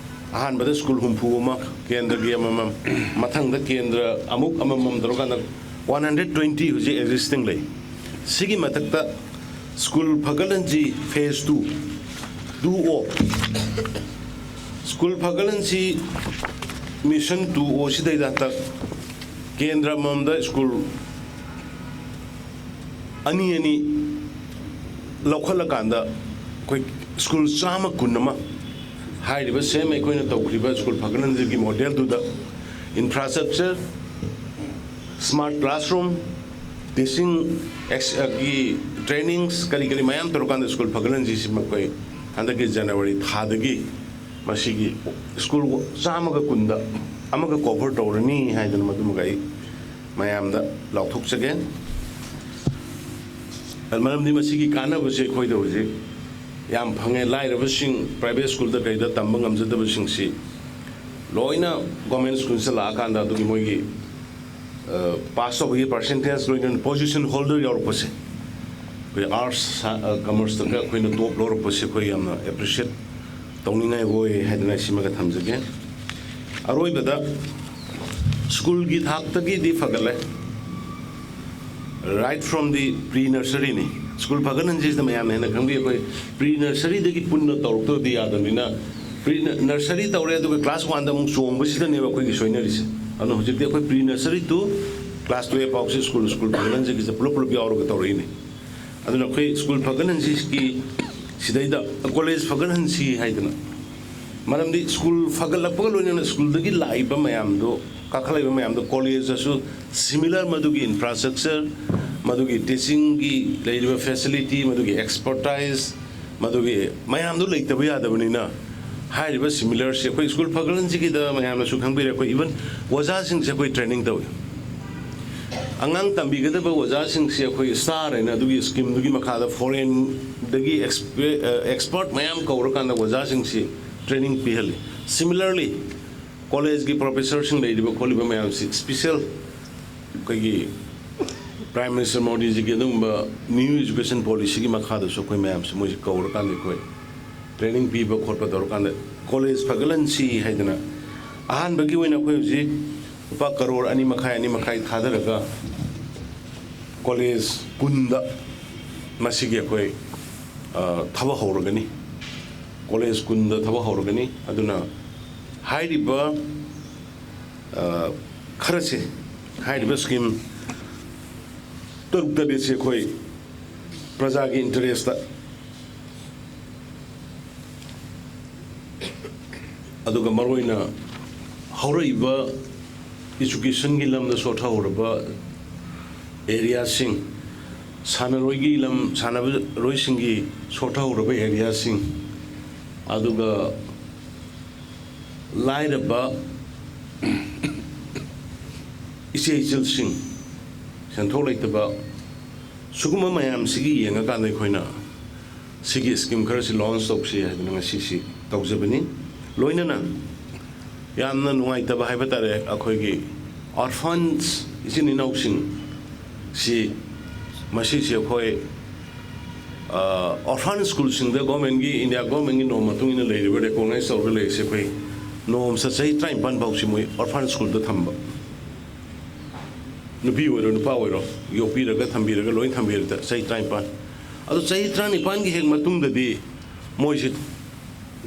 ꯑꯍꯥꯟꯕꯗ ꯁ꯭ꯀꯨꯜ ꯍꯨꯝꯐꯨ ꯑꯃ, ꯀꯦꯟꯗ꯭ꯔꯒꯤ ꯑꯃꯃꯝ, ꯃꯊꯪꯗ ꯀꯦꯟꯗ꯭ꯔ ꯑꯃꯨꯛ ꯑꯃꯃꯝ ꯇꯧꯔꯀꯥꯟꯗ ꯋꯥꯟ ꯍꯟꯗ꯭ꯔꯦꯠ ꯇ꯭ꯋꯦꯟꯇꯤ ꯍꯧꯖꯤꯛ ꯑꯦꯛꯖꯤꯁꯇꯤꯡ ꯂꯩ꯫ ꯁꯤꯒꯤ ꯃꯊꯛꯇ ꯁ꯭ꯀꯨꯜ ꯐꯒꯠꯍꯟꯁꯤ ꯐꯦꯁ ꯇꯨ, ꯇꯨ ꯑꯣ, ꯁ꯭ꯀꯨꯜ ꯐꯒꯠꯍꯟꯁꯤ ꯃꯤꯁꯟ ꯇꯨ ꯑꯣ ꯁꯤꯗꯩꯗ ꯍꯟꯗꯛ ꯀꯦꯟꯗ꯭ꯔ ꯑꯃꯃꯝꯗ ꯁ꯭ꯀꯨꯜ ꯑꯅꯤ ꯑꯅꯤ ꯂꯧꯈꯠꯂꯀꯥꯟꯗ ꯑꯩꯈꯣꯏ ꯁ꯭ꯀꯨꯜ ꯆꯥꯝꯃ ꯀꯨꯟ ꯑꯃ, ꯍꯥꯏꯔꯤꯕ ꯁꯦꯝ ꯑꯩꯈꯣꯏꯅ ꯇꯧꯈ꯭ꯔꯤꯕ ꯁ꯭ꯀꯨꯜ ꯐꯒꯠꯍꯟꯕꯒꯤ ꯃꯣꯗꯦꯜꯗꯨꯗ ꯏꯟꯐ꯭ꯔꯥꯁ꯭ꯇ꯭ꯔꯛꯆꯔ, ꯁ꯭ꯃꯥꯔꯠ ꯀ꯭ꯂꯥꯁꯔꯨꯝ, ꯇꯤꯆꯤꯡ ꯒꯤ ꯇ꯭ꯔꯦꯅꯤꯡꯁ ꯀꯔꯤ ꯀꯔꯤ ꯃꯌꯥꯝ ꯇꯧꯔꯀꯥꯟꯗ ꯁ꯭ꯀꯨꯜ ꯐꯒꯠꯍꯟꯁꯤꯁꯤ ꯃꯈꯣꯏ ꯍꯟꯗꯛꯀꯤ ꯖꯅꯋꯥꯔꯤ ꯊꯥꯗꯒꯤ ꯃꯁꯤꯒꯤ ꯁ꯭ꯀꯨꯜ ꯆꯥꯝꯃꯒ ꯀꯨꯟꯗ ꯑꯃꯒ ꯀꯣꯚꯔ ꯇꯧꯔꯅꯤ ꯍꯥꯏꯗꯅ ꯃꯗꯨꯃꯒ ꯑꯩ ꯃꯌꯥꯝꯗ ꯂꯥꯎꯊꯣꯛꯆꯒꯦ꯫ ꯃꯔꯝꯗꯤ ꯃꯁꯤꯒꯤ ꯀꯥꯟꯅꯕꯁꯦ ꯑꯩꯈꯣꯏꯗ ꯍꯧꯖꯤꯛ ꯌꯥꯝ ꯐꯪꯉꯦ꯫ ꯂꯥꯏꯔꯕꯁꯤꯡ, ꯄ꯭ꯔꯥꯏꯚꯦꯠ ꯁ꯭ꯀꯨꯜꯗ ꯀꯩꯗ ꯇꯝꯕ ꯉꯝꯖꯗꯕꯁꯤꯡꯁꯤ ꯂꯣꯏꯅ ꯒꯣꯔꯃꯦꯟ ꯁ꯭ꯀꯨꯜꯁꯤꯗ ꯂꯥꯛꯑꯀꯥꯟꯗ ꯑꯗꯨꯒꯤ ꯃꯣꯏꯒꯤ ꯄꯥꯁ ꯇꯧꯕꯒꯤ ꯄꯥꯔꯁꯦꯟꯇꯦꯖ, ꯂꯣꯏꯅꯅ ꯄꯣꯖꯤꯁꯟ ꯍꯣꯜꯗꯔ ꯌꯥꯎꯔꯛꯄꯁꯦ, ꯑꯩꯈꯣꯏ ꯑꯥꯔꯠꯁ, ꯀꯃꯔꯁꯇꯒ ꯑꯩꯈꯣꯏꯅ ꯇꯣꯞ ꯂꯧꯔꯛꯄꯁꯦ ꯑꯩꯈꯣꯏ ꯌꯥꯝꯅ ꯑꯦꯄ꯭ꯔꯤꯁꯤꯌꯦꯠ ꯇꯧꯅꯤꯡꯉꯥꯏ ꯑꯣꯏ ꯍꯥꯏꯗꯅ ꯁꯤꯃꯒ ꯊꯝꯖꯒꯦ꯫ ꯑꯔꯣꯏꯕꯗ, ꯁ꯭ꯀꯨꯜꯒꯤ ꯊꯥꯛꯇꯒꯤꯗꯤ ꯐꯒꯠꯂꯦ꯫ Right from the pre nursery ꯅꯤ꯫ ꯁ꯭ꯀꯨꯜ ꯐꯒꯠꯍꯟꯁꯤꯁꯤꯗ ꯃꯌꯥꯝꯅ ꯍꯦꯟꯅ ꯈꯪꯕꯤ꯫ ꯑꯩꯈꯣꯏ ꯄ꯭ꯔꯤ ꯅꯔꯁꯔꯤꯗꯒꯤ ꯄꯨꯟꯅ ꯇꯧꯔꯛꯇꯕꯗꯤ ꯌꯥꯗꯕꯅꯤꯅ, ꯄ꯭ꯔꯤ ꯅꯔꯁꯔꯤ ꯇꯧꯔꯦ, ꯑꯗꯨꯒ ꯀ꯭ꯂꯥꯁ ꯋꯥꯟꯗ ꯑꯃꯨꯛ ꯆꯣꯡꯕꯁꯤꯗꯅꯦꯕ ꯑꯩꯈꯣꯏꯒꯤ ꯁꯣꯏꯅꯔꯤꯁꯦ꯫ ꯑꯗꯨꯅ ꯍꯧꯖꯤꯛꯇꯤ ꯑꯩꯈꯣꯏ ꯄ꯭ꯔꯤ ꯅꯔꯁꯔꯤ ꯇꯨ ꯀ꯭ꯂꯥꯁ ꯇꯨꯌꯦꯜꯐ ꯐꯥꯎꯁꯦ ꯁ꯭ꯀꯨꯜ, ꯁ꯭ꯀꯨꯜ ꯐꯒꯠꯍꯟꯁꯤꯒꯤꯁꯦ ꯄꯨꯂꯞ ꯄꯨꯂꯞ ꯌꯥꯎꯔꯒ ꯇꯧꯔꯛꯏꯅꯤ꯫ ꯑꯗꯨꯅ ꯑꯩꯈꯣꯏ ꯁ꯭ꯀꯨꯜ ꯐꯒꯠꯍꯟꯁꯤꯒꯤ ꯁꯤꯗꯩꯗ ꯀꯣꯂꯦꯖ ꯐꯒꯠꯍꯟꯁꯤ ꯍꯥꯏꯗꯅ, ꯃꯔꯝꯗꯤ ꯁ꯭ꯀꯨꯜ ꯐꯒꯠꯂꯛꯄꯒ ꯂꯣꯏꯅꯅ ꯁ꯭ꯀꯨꯜꯗꯒꯤ ꯂꯥꯛꯏꯕ ꯃꯌꯥꯝꯗꯣ, ꯀꯥꯈꯠꯂꯛꯏꯕ ꯃꯌꯥꯝꯗꯣ ꯀꯣꯂꯦꯖꯇꯁꯨ ꯁꯤꯃꯤꯂꯔ ꯃꯗꯨꯒꯤ ꯏꯟꯐ꯭ꯔꯥꯁ꯭ꯇ꯭ꯔꯛꯆꯔ, ꯃꯗꯨꯒꯤ ꯇꯤꯆꯤꯡꯒꯤ ꯂꯩꯔꯤꯕ ꯐꯦꯁꯤꯂꯤꯇꯤ, ꯃꯗꯨꯒꯤ ꯑꯦꯛꯁꯄꯔꯇꯥꯏꯖ, ꯃꯗꯨꯒꯤ ꯃꯌꯥꯝꯗꯣ ꯂꯩꯇꯕ ꯌꯥꯗꯕꯅꯤꯅ, ꯍꯥꯏꯔꯤꯕ ꯁꯤꯃꯤꯂꯔꯁꯤ ꯑꯩꯈꯣꯏ ꯁ꯭ꯀꯨꯜ ꯐꯒꯠꯍꯟꯁꯤꯒꯤꯗ ꯃꯌꯥꯝꯅꯁꯨ ꯈꯪꯕꯤꯔꯦ, ꯑꯩꯈꯣꯏ ꯏꯚꯟ ꯑꯣꯖꯥꯁꯤꯡꯁꯦ ꯑꯩꯈꯣꯏ ꯇ꯭ꯔꯦꯅꯤꯡ ꯇꯧꯏ꯫ ꯑꯉꯥꯡ ꯇꯝꯕꯤꯒꯗꯕ ꯑꯣꯖꯥꯁꯤꯡꯁꯤ ꯑꯩꯈꯣꯏ ꯁ꯭ꯇꯥꯔ ꯍꯥꯏꯅ ꯑꯗꯨꯒꯤ ꯁ꯭ꯀꯤꯝꯗꯨꯒꯤ ꯃꯈꯥꯗ ꯐꯣꯔꯦꯟꯗꯒꯤ ꯑꯦꯛꯁꯄꯔꯠ ꯃꯌꯥꯝ ꯀꯧꯔꯀꯥꯟꯗ ꯑꯣꯖꯥꯁꯤꯡꯁꯤ ꯇ꯭ꯔꯦꯅꯤꯡ ꯄꯤꯍꯜꯂꯤ꯫ ꯁꯤꯃꯤꯂꯔꯂꯤ, ꯀꯣꯂꯦꯖꯀꯤ ꯄ꯭ꯔꯣꯐꯦꯁꯔꯁꯤꯡ ꯂꯩꯔꯤꯕ ꯈꯣꯠꯂꯤꯕ ꯃꯌꯥꯝꯁꯤ ꯏꯁꯄꯤꯁꯦꯜ ꯑꯩꯈꯣꯏꯒꯤ ꯄ꯭ꯔꯥꯏꯝ ꯃꯤꯅꯤꯁꯇꯔ ꯃꯣꯗꯤꯖꯤꯒꯤ ꯑꯗꯨꯒꯨꯝꯕ ꯅ꯭ꯌꯨ ꯏꯖꯨꯀꯦꯁꯟ ꯄꯣꯂꯤꯁꯤꯒꯤ ꯃꯈꯥꯗꯁꯨ ꯑꯩꯈꯣꯏ ꯃꯌꯥꯝꯁꯤ ꯃꯣꯏꯁꯤ ꯀꯧꯔꯀꯥꯟꯗ ꯑꯩꯈꯣꯏ ꯇ꯭ꯔꯦꯅꯤꯡ ꯄꯤꯕ ꯈꯣꯠꯄ ꯇꯧꯔꯀꯥꯟꯗ ꯀꯣꯂꯦꯖ ꯐꯒꯠꯍꯟꯁꯤ ꯍꯥꯏꯗꯅ ꯑꯍꯥꯟꯕꯒꯤ ꯑꯣꯏꯅ ꯑꯩꯈꯣꯏ ꯍꯧꯖꯤꯛ ꯂꯨꯄꯥ ꯀꯔꯣꯔ ꯑꯅꯤ ꯃꯈꯥꯏ, ꯑꯅꯤ ꯃꯈꯥꯏ ꯊꯥꯗꯔꯒ ꯀꯣꯂꯦꯖ ꯀꯨꯟꯗ ꯃꯁꯤꯒꯤ ꯑꯩꯈꯣꯏ, ꯑ, ꯊꯕꯛ ꯍꯧꯔꯒꯅꯤ꯫ ꯀꯣꯂꯦꯖ ꯀꯨꯟꯗ ꯊꯕꯛ ꯍꯧꯔꯒꯅꯤ꯫ ꯑꯗꯨꯅ ꯍꯥꯏꯔꯤꯕ, ꯑ, ꯈꯔꯁꯦ, ꯍꯥꯏꯔꯤꯕ ꯁ꯭ꯀꯤꯝ ꯇꯔꯨꯛ ꯇꯔꯦꯠꯁꯦ ꯑꯩꯈꯣꯏ ꯄ꯭ꯔꯖꯥꯒꯤ ꯏꯟꯇꯔꯦꯁꯇ, ꯑꯗꯨꯒ ꯃꯔꯨꯑꯣꯏꯅ ꯍꯧꯔꯛꯏꯕ ꯏꯖꯨꯀꯦꯁꯟꯒꯤ ꯂꯝꯗ ꯁꯣꯠꯊꯍꯧꯔꯕ ꯑꯦꯔꯤꯌꯥꯁꯤꯡ, ꯁꯥꯟꯅꯔꯣꯏꯒꯤ ꯂꯝ, ꯁꯥꯟꯅꯔꯣꯏꯁꯤꯡꯒꯤ ꯁꯣꯠꯊꯍꯧꯔꯕ ꯑꯦꯔꯤꯌꯥꯁꯤꯡ, ꯑꯗꯨꯒ ꯂꯥꯏꯔꯕ ꯏꯆꯦ ꯏꯆꯜꯁꯤꯡ, ꯁꯦꯟꯊꯣꯛ ꯂꯩꯇꯕ, ꯁꯤꯒꯨꯝꯕ ꯃꯌꯥꯝꯁꯤꯒꯤ ꯌꯦꯡꯉꯀꯥꯟꯗ ꯑꯩꯈꯣꯏꯅ ꯁꯤꯒꯤ ꯁ꯭ꯀꯤꯝ ꯈꯔꯁꯤ ꯂꯣꯟꯁ ꯇꯧꯁꯤ ꯍꯥꯏꯗꯅ ꯉꯁꯤꯁꯤ ꯇꯧꯖꯕꯅꯤ꯫ ꯂꯣꯏꯅꯅ ꯌꯥꯝꯅ ꯅꯨꯡꯉꯥꯏꯇꯕ ꯍꯥꯏꯕ ꯇꯥꯔꯦ, ꯑꯩꯈꯣꯏꯒꯤ ꯑꯣꯔꯐꯟꯁ, ꯏꯆꯤꯟ ꯏꯅꯥꯎꯁꯤꯡ ꯁꯤ, ꯃꯁꯤꯁꯤ ꯑꯩꯈꯣꯏ ꯑꯣꯔꯐꯥꯟ ꯁ꯭ꯀꯨꯜꯁꯤꯡꯗ ꯒꯣꯔꯃꯦꯟꯒꯤ, ꯏꯟꯗꯤꯌꯥ ꯒꯣꯔꯃꯦꯟꯒꯤ ꯅꯣꯔꯝ ꯃꯇꯨꯡ ꯏꯟꯅ ꯂꯩꯔꯤꯕ, ꯔꯦꯀꯣꯒꯅꯥꯏꯁ ꯇꯧꯔꯒ ꯂꯩꯔꯤꯁꯦ, ꯑꯩꯈꯣꯏ ꯅꯣꯔꯝꯁꯦ ꯆꯍꯤ ꯇꯔꯥꯅꯤꯄꯥꯟ ꯐꯥꯎꯁꯤ ꯃꯣꯏ ꯑꯣꯔꯐꯥꯟ ꯁ꯭ꯀꯨꯜꯗ ꯊꯝꯕ꯫ ꯅꯨꯄꯤ ꯑꯣꯏꯔꯣ ꯅꯨꯄꯥ ꯑꯣꯏꯔꯣ, ꯌꯣꯛꯄꯤꯔꯒ ꯊꯝꯕꯤꯔꯒ ꯂꯣꯏ ꯊꯝꯕꯤꯔꯦ ꯆꯍꯤ ꯇꯔꯥꯅꯤꯄꯥꯟ꯫ ꯑꯗꯣ ꯆꯍꯤ ꯇꯔꯥꯅꯤꯄꯥꯟꯒꯤ ꯍꯦꯛ ꯃꯇꯨꯡꯗꯗꯤ ꯃꯣꯏꯁꯤ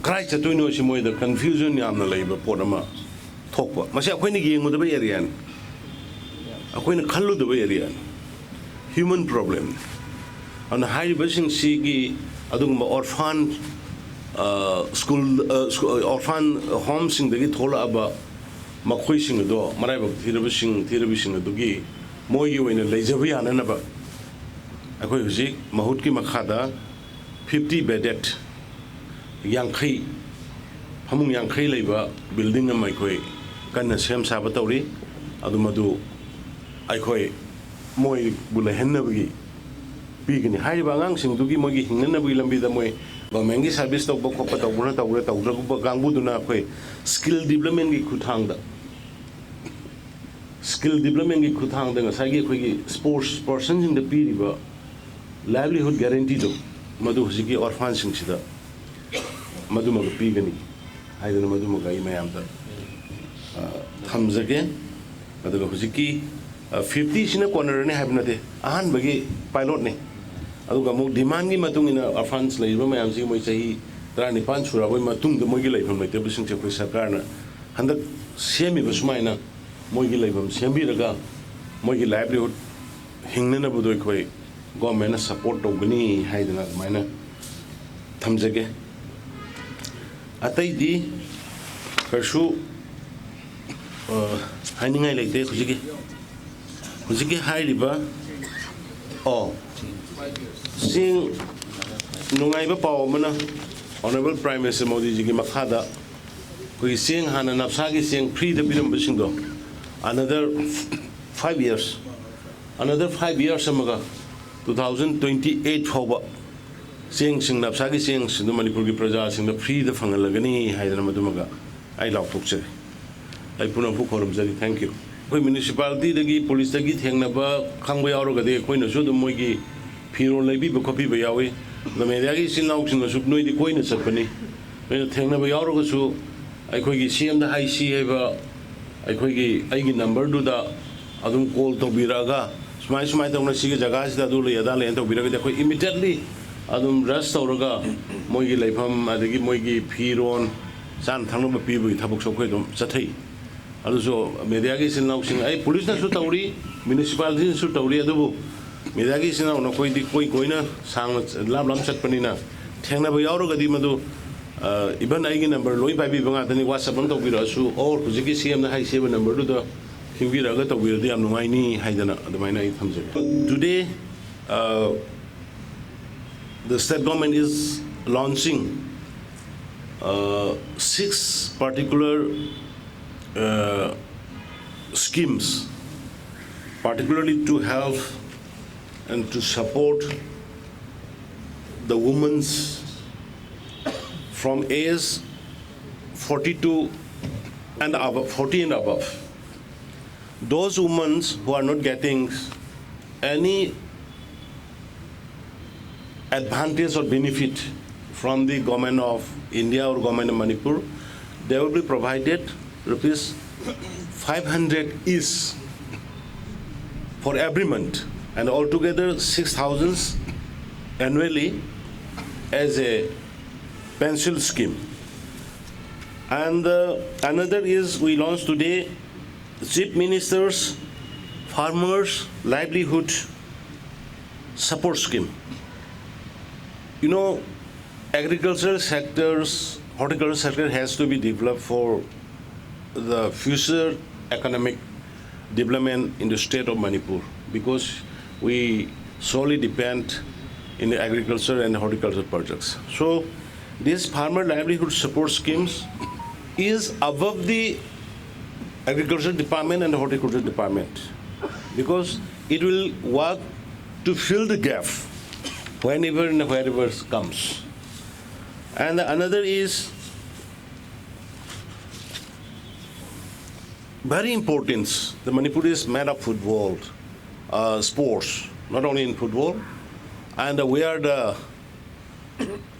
ꯀꯗꯥꯏ ꯆꯠꯇꯣꯏꯅꯣ ꯁꯤ ꯃꯣꯏꯗ ꯀꯟꯐ꯭ꯌꯨꯖꯟ ꯌꯥꯝꯅ ꯂꯩꯕ ꯄꯣꯠ ꯑꯃ ꯊꯣꯛꯄ꯫ ꯃꯁꯤ ꯑꯩꯈꯣꯏꯅ ꯌꯦꯡꯉꯨꯗꯕ ꯑꯦꯔꯤꯌꯥꯅꯤ, ꯑꯩꯈꯣꯏꯅ ꯈꯜꯂꯨꯗꯕ ꯑꯦꯔꯤꯌꯥꯅꯤ, ꯍ꯭ꯌꯨꯃꯟ ꯄ꯭ꯔꯣꯕ꯭ꯂꯦꯝꯅꯤ꯫ ꯑꯗꯨꯅ ꯍꯥꯏꯔꯤꯕꯁꯤꯡꯁꯤꯒꯤ ꯑꯗꯨꯒꯨꯝꯕ ꯑꯣꯔꯐꯥꯟ, ꯑ, ꯁ꯭ꯀꯨꯜ, ꯑ, ꯁ꯭ꯀꯨ-, ꯑꯣꯔꯐꯥꯟ ꯍꯣꯝꯁꯤꯡꯗꯒꯤ ꯊꯣꯛꯂꯛꯑꯕ ꯃꯈꯣꯏꯁꯤꯡ ꯑꯗꯣ, ꯃꯔꯥꯏꯕꯛ ꯊꯤꯔꯕꯁꯤꯡ, ꯊꯤꯔꯕꯤꯁꯤꯡ ꯑꯗꯨꯒꯤ ꯃꯣꯏꯒꯤ ꯑꯣꯏꯅ ꯂꯩꯖꯕ ꯌꯥꯅꯅꯕ ꯑꯩꯈꯣꯏ ꯍꯧꯖꯤꯛ ꯃꯍꯨꯠꯀꯤ ꯃꯈꯥꯗ ꯐꯤꯐꯇꯤ ꯕꯦꯗꯦꯠ, ꯌꯥꯡꯈꯩ, ꯐꯃꯨꯡ ꯌꯥꯡꯈꯩ ꯂꯩꯕ ꯕꯤꯜꯗꯤꯡ ꯑꯃ ꯑꯩꯈꯣꯏ ꯀꯟꯅ ꯁꯦꯝ ꯁꯥꯕ ꯇꯧꯔꯤ꯫ ꯑꯗꯨ ꯃꯗꯨ ꯑꯩꯈꯣꯏ ꯃꯣꯏꯕꯨ ꯂꯩꯍꯟꯅꯕꯒꯤ ꯄꯤꯒꯅꯤ꯫ ꯍꯥꯏꯔꯤꯕ ꯑꯉꯥꯡꯁꯤꯡꯗꯨꯒꯤ ꯃꯣꯏꯒꯤ ꯍꯤꯡꯅꯅꯕꯒꯤ ꯂꯝꯕꯤꯗ ꯃꯣꯏ ꯒꯣꯔꯃꯦꯟꯒꯤ ꯁꯥꯔꯚꯤꯁ ꯇꯧꯕ ꯈꯣꯠꯄ ꯇꯧꯕ꯭ꯔꯥ ꯇꯧꯔꯦ, ꯇꯧꯗ꯭ꯔꯒꯨꯝꯕ ꯀꯥꯡꯕꯨꯗꯨꯅ ꯑꯩꯈꯣꯏ ꯁ꯭ꯀꯤꯜ ꯗꯤꯕ꯭ꯂꯞꯃꯦꯟꯒꯤ ꯈꯨꯠꯊꯥꯡꯗ, ꯁ꯭ꯀꯤꯜ ꯗꯤꯕ꯭ꯂꯞꯃꯦꯟꯒꯤ ꯈꯨꯠꯊꯥꯡꯗ ꯉꯁꯥꯏꯒꯤ ꯑꯩꯈꯣꯏꯒꯤ ꯁ꯭ꯄꯣꯔꯠꯁ ꯄꯔꯁꯟꯁꯤꯡꯗ ꯄꯤꯔꯤꯕ ꯂꯥꯏꯚꯂꯤꯍꯨꯗ ꯒꯦꯔꯦꯟꯇꯤꯗꯣ, ꯃꯗꯨ ꯍꯧꯖꯤꯛꯀꯤ ꯑꯣꯔꯐꯥꯟꯁꯤꯡꯁꯤꯗ ꯃꯗꯨꯃꯒ ꯄꯤꯒꯅꯤ ꯍꯥꯏꯗꯅ ꯃꯗꯨꯃꯒ ꯑꯩ ꯃꯌꯥꯝꯗ, ꯑ, ꯊꯝꯖꯒꯦ꯫ ꯑꯗꯨꯒ ꯍꯧꯖꯤꯛꯀꯤ, ꯑ, ꯐꯤꯐꯇꯤꯁꯤꯅ ꯀꯣꯟꯅꯔꯅꯤ ꯍꯥꯏꯕ ꯅꯠꯇꯦ, ꯑꯍꯥꯟꯕꯒꯤ ꯄꯥꯏꯂꯣꯠꯅꯤ꯫ ꯑꯗꯨꯒ ꯑꯃꯨꯛ ꯗꯤꯃꯥꯟꯒꯤ ꯃꯇꯨꯡ ꯏꯟꯅ ꯑꯣꯔꯐꯥꯟꯁ ꯂꯩꯔꯤꯕ ꯃꯌꯥꯝꯁꯤ ꯃꯣꯏ ꯆꯍꯤ ꯇꯔꯥꯅꯤꯄꯥꯟ ꯁꯨꯔꯛꯑꯕꯒꯤ ꯃꯇꯨꯡꯗ ꯃꯣꯏꯒꯤ ꯂꯩꯐꯝ ꯂꯩꯇꯕꯁꯤꯡꯁꯦ ꯑꯩꯈꯣꯏ ꯁꯔꯀꯥꯔꯅ ꯍꯟꯗꯛ ꯁꯦꯝꯃꯤꯕ ꯁꯨꯃꯥꯏꯅ ꯃꯣꯏꯒꯤ ꯂꯩꯐꯝ ꯁꯦꯝꯕꯤꯔꯒ ꯃꯣꯏꯒꯤ ꯂꯥꯏꯚꯂꯤꯍꯨꯗ ꯍꯤꯡꯅꯅꯕꯗꯣ ꯑꯩꯈꯣꯏ ꯒꯣꯔꯃꯦꯟꯅ ꯁꯞꯄꯣꯔꯠ ꯇꯧꯒꯅꯤ ꯍꯥꯏꯗꯅ ꯑꯗꯨꯃꯥꯏꯅ ꯊꯝꯖꯒꯦ꯫ ꯑꯇꯩꯗꯤ ꯀꯩꯁꯨ, ꯑ, ꯍꯥꯏꯅꯤꯡꯉꯥꯏ ꯂꯩꯇꯦ꯫ ꯍꯧꯖꯤꯛꯀꯤ, ꯍꯧꯖꯤꯛꯀꯤ ꯍꯥꯏꯔꯤꯕ, ꯑꯣ, ꯆꯦꯡ, ꯅꯨꯡꯉꯥꯏꯕ ꯄꯥꯎ ꯑꯃꯅ, ꯑꯣꯅꯔꯦꯕꯜ ꯄ꯭ꯔꯥꯏꯝ ꯃꯤꯅꯤꯁꯇꯔ ꯃꯣꯗꯤꯖꯤꯒꯤ ꯃꯈꯥꯗ ꯑꯩꯈꯣꯏꯒꯤ ꯆꯦꯡ, ꯍꯥꯟꯅ ꯅꯞꯁꯥꯒꯤ ꯆꯦꯡ ꯐ꯭ꯔꯤꯗ ꯄꯤꯔꯝꯕꯁꯤꯡꯗꯣ, Another five years, another five years ꯑꯃꯒ, two thousand twenty eight ꯐꯥꯎꯕ ꯆꯦꯡꯁꯤꯡ, ꯅꯞꯁꯥꯒꯤ ꯆꯦꯡꯁꯤꯡꯗꯨ ꯃꯅꯤꯄꯨꯔꯒꯤ ꯄ꯭ꯔꯖꯥꯁꯤꯡꯗ ꯐ꯭ꯔꯤꯗ ꯐꯪꯍꯜꯂꯒꯅꯤ ꯍꯥꯏꯗꯅ ꯃꯗꯨꯃꯒ ꯑꯩ ꯂꯥꯎꯊꯣꯛꯆꯔꯤ꯫ ꯑꯩ ꯄꯨꯝꯅꯃꯛꯄꯨ ꯈꯨꯔꯨꯝꯖꯔꯤ꯫ Thank you꯫ ꯑꯩꯈꯣꯏ ꯃ꯭ꯌꯨꯅꯤꯁꯤꯄꯥꯂꯤꯇꯤꯗꯒꯤ, ꯄꯨꯂꯤꯁꯇꯒꯤ ꯊꯦꯡꯅꯕ ꯈꯪꯕ ꯌꯥꯎꯔꯒꯗꯤ ꯑꯩꯈꯣꯏꯅꯁꯨ ꯑꯗꯨꯝ ꯃꯣꯏꯒꯤ ꯐꯤꯔꯣꯜ ꯂꯩꯕꯤꯕ ꯈꯣꯠꯄꯤꯕ ꯌꯥꯎꯏ꯫ ꯑꯗꯣ ꯃꯦꯗꯤꯌꯥꯒꯤ ꯏꯆꯤꯜ ꯏꯅꯥꯎꯁꯤꯡꯅꯁꯨ, ꯅꯣꯏꯗꯤ ꯀꯣꯏꯅ ꯆꯠꯄꯅꯤ, ꯅꯣꯏꯅ ꯊꯦꯡꯅꯕ ꯌꯥꯎꯔꯒꯁꯨ ꯑꯩꯈꯣꯏꯒꯤ ꯁꯤ ꯑꯦꯝꯗ ꯍꯥꯏꯁꯤ ꯍꯥꯏꯕ ꯑꯩꯈꯣꯏꯒꯤ, ꯑꯩꯒꯤ ꯅꯝꯕꯔꯗꯨꯗ ꯑꯗꯨꯝ ꯀꯣꯜ ꯇꯧꯕꯤꯔꯛꯑꯒ, ꯁꯨꯃꯥꯏ ꯁꯨꯃꯥꯏꯅ ꯇꯧꯅ ꯁꯤꯒꯤ ꯖꯒꯥꯁꯤꯗ ꯑꯗꯨ ꯂꯩ ꯑꯗꯥ ꯂꯩꯅ ꯇꯧꯕꯤꯔꯒꯗꯤ, ꯑꯩꯈꯣꯏ ꯏꯃꯤꯗꯤꯌꯦꯠꯂꯤ ꯑꯗꯨꯝ ꯔꯁ ꯇꯧꯔꯒ ꯃꯣꯏꯒꯤ ꯂꯩꯐꯝ, ꯑꯗꯒꯤ ꯃꯣꯏꯒꯤ ꯐꯤꯔꯣꯟ, ꯆꯥꯅ ꯊꯛꯅꯕ ꯄꯤꯕꯒꯤ ꯊꯕꯛꯁꯨ ꯑꯩꯈꯣꯏ ꯑꯗꯨꯝ ꯆꯠꯊꯩ꯫ ꯑꯗꯨꯁꯨ ꯃꯦꯗꯤꯌꯥꯒꯤ ꯏꯆꯤꯜ ꯏꯅꯥꯎꯁꯤꯡ, ꯑꯩ ꯄꯨꯂꯤꯁꯅꯁꯨ ꯇꯧꯔꯤ, ꯃ꯭ꯌꯨꯅꯤꯁꯤꯄꯥꯂꯤꯇꯤꯅꯁꯨ ꯇꯧꯔꯤ, ꯑꯗꯨꯕꯨ ꯃꯦꯗꯤꯌꯥꯒꯤ ꯏꯆꯤꯜ ꯏꯅꯥꯎ ꯅꯈꯣꯏꯗꯤ ꯀꯣꯏ ꯀꯣꯏꯅ ꯁꯥꯡꯅ ꯂꯥꯞ ꯂꯥꯞ ꯆꯠꯄꯅꯤꯅ, ꯊꯦꯡꯅꯕ ꯌꯥꯎꯔꯒꯗꯤ ꯃꯗꯨ, ꯏꯚꯟ ꯑꯩꯒꯤ ꯅꯝꯕꯔ ꯂꯣꯏ ꯄꯥꯏꯕꯤꯕ ꯉꯥꯛꯇꯅꯤ, ꯋꯥꯆꯞ ꯑꯃ ꯇꯧꯕꯤꯔꯛꯑꯁꯨ, ꯑꯣꯔ ꯍꯧꯖꯤꯛꯀꯤ ꯁꯤ ꯑꯦꯝꯅ ꯍꯥꯏꯁꯤ ꯍꯥꯏꯕ ꯅꯝꯕꯔꯗꯨꯗ ꯈꯤꯡꯕꯤꯔꯛꯑꯒ ꯇꯧꯕꯤꯔꯗꯤ ꯌꯥꯝ ꯅꯨꯡꯉꯥꯏꯅꯤ ꯍꯥꯏꯗꯅ ꯑꯗꯨꯃꯥꯏꯅ ꯑꯩ ꯊꯝꯖꯒꯦ꯫ Today, uh, the state government is launching uh, six particular uh, schemes, particularly to help and to support the women's from age forty-two and above, forty and above. Those women who are not getting any advantage or benefit from the government of India or government of Manipur, they will be provided rupees five hundred each for every month, and altogether six thousand annually as a pension scheme. And uh, another is we launched today Chief Minister's Farmers Livelihood Support Scheme. You know, agricultural sectors, horticultural sector has to be developed for the future economic development in the state of Manipur, because we solely depend in the agriculture and horticulture projects. So this farmer livelihood support schemes is above the agriculture department and horticulture department, because it will work to fill the gap whenever and wherever comes. And another is very important. The Manipur is made of football, uh, sports, not only in football, and we are the,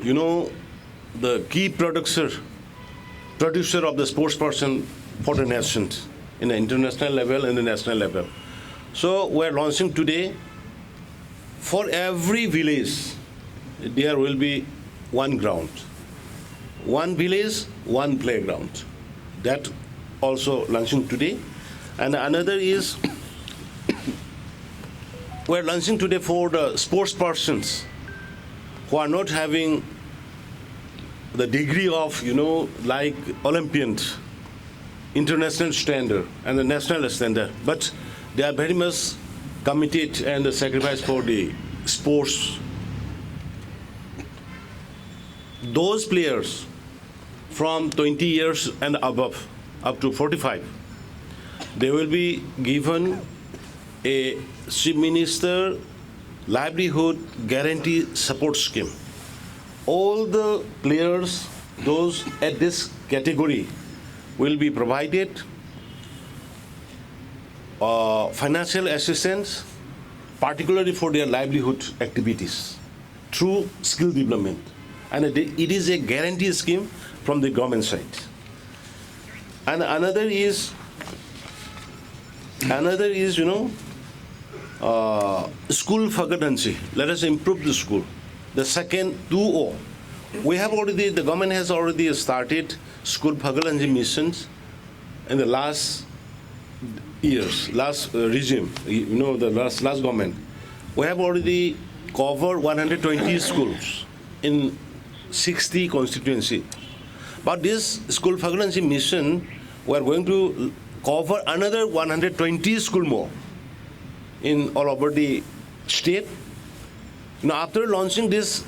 you know, the key producer producer of the sports person for the nation in the international level and the national level. So we are launching today. For every village, there will be one ground, one village, one playground. That also launching today. And another is we're launching today for the sports persons who are not having the degree of, you know, like Olympians, international standard and the national standard, but they are very much committed and sacrificed for the sports. Those players from twenty years and above, up to forty-five, they will be given a Chief Minister Livelihood Guarantee Support Scheme. All the players, those at this category, will be provided uh, financial assistance, particularly for their livelihood activities through skill development. And it is a guarantee scheme from the government side. And another is, another is, you know, uh, school Phagranshi. Let us improve the school. The second two O. We have already, the government has already started school Phagranshi missions in the last years, last uh, regime, you know, the last, last government. We have already covered one hundred twenty schools in sixty constituency. But this school Phagranshi mission, we are going to cover another one hundred twenty school more in all over the state. Now, after launching this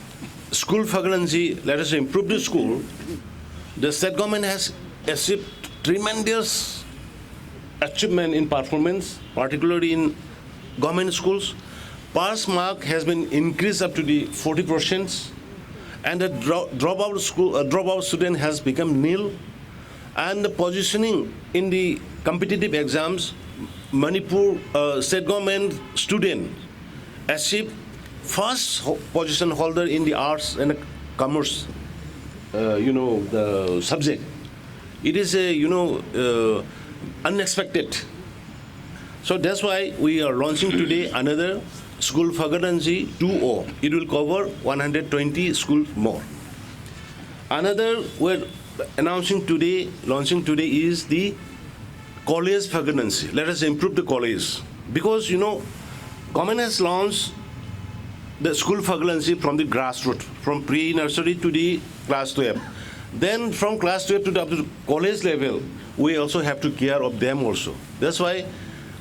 school Phagranshi, let us improve the school, the state government has achieved tremendous achievement in performance, particularly in government schools. Pass mark has been increased up to the forty percent, and the dro- dropout school uh, dropout student has become nil, and the positioning in the competitive exams, Manipur uh, state government student achieved first ho- position holder in the arts and commerce, uh, you know, the subject. It is a, you know, uh, unexpected. So that's why we are launching today another school Phagadansi two o. It will cover one hundred twenty schools more. Another we're announcing today, launching today is the college Phagadansi. Let us improve the college, because, you know, government has launched the school Phagadansi from the grassroots, from pre-nursery to the class twelve. Then from class twelve to the, up to the college level, we also have to care of them also. That's why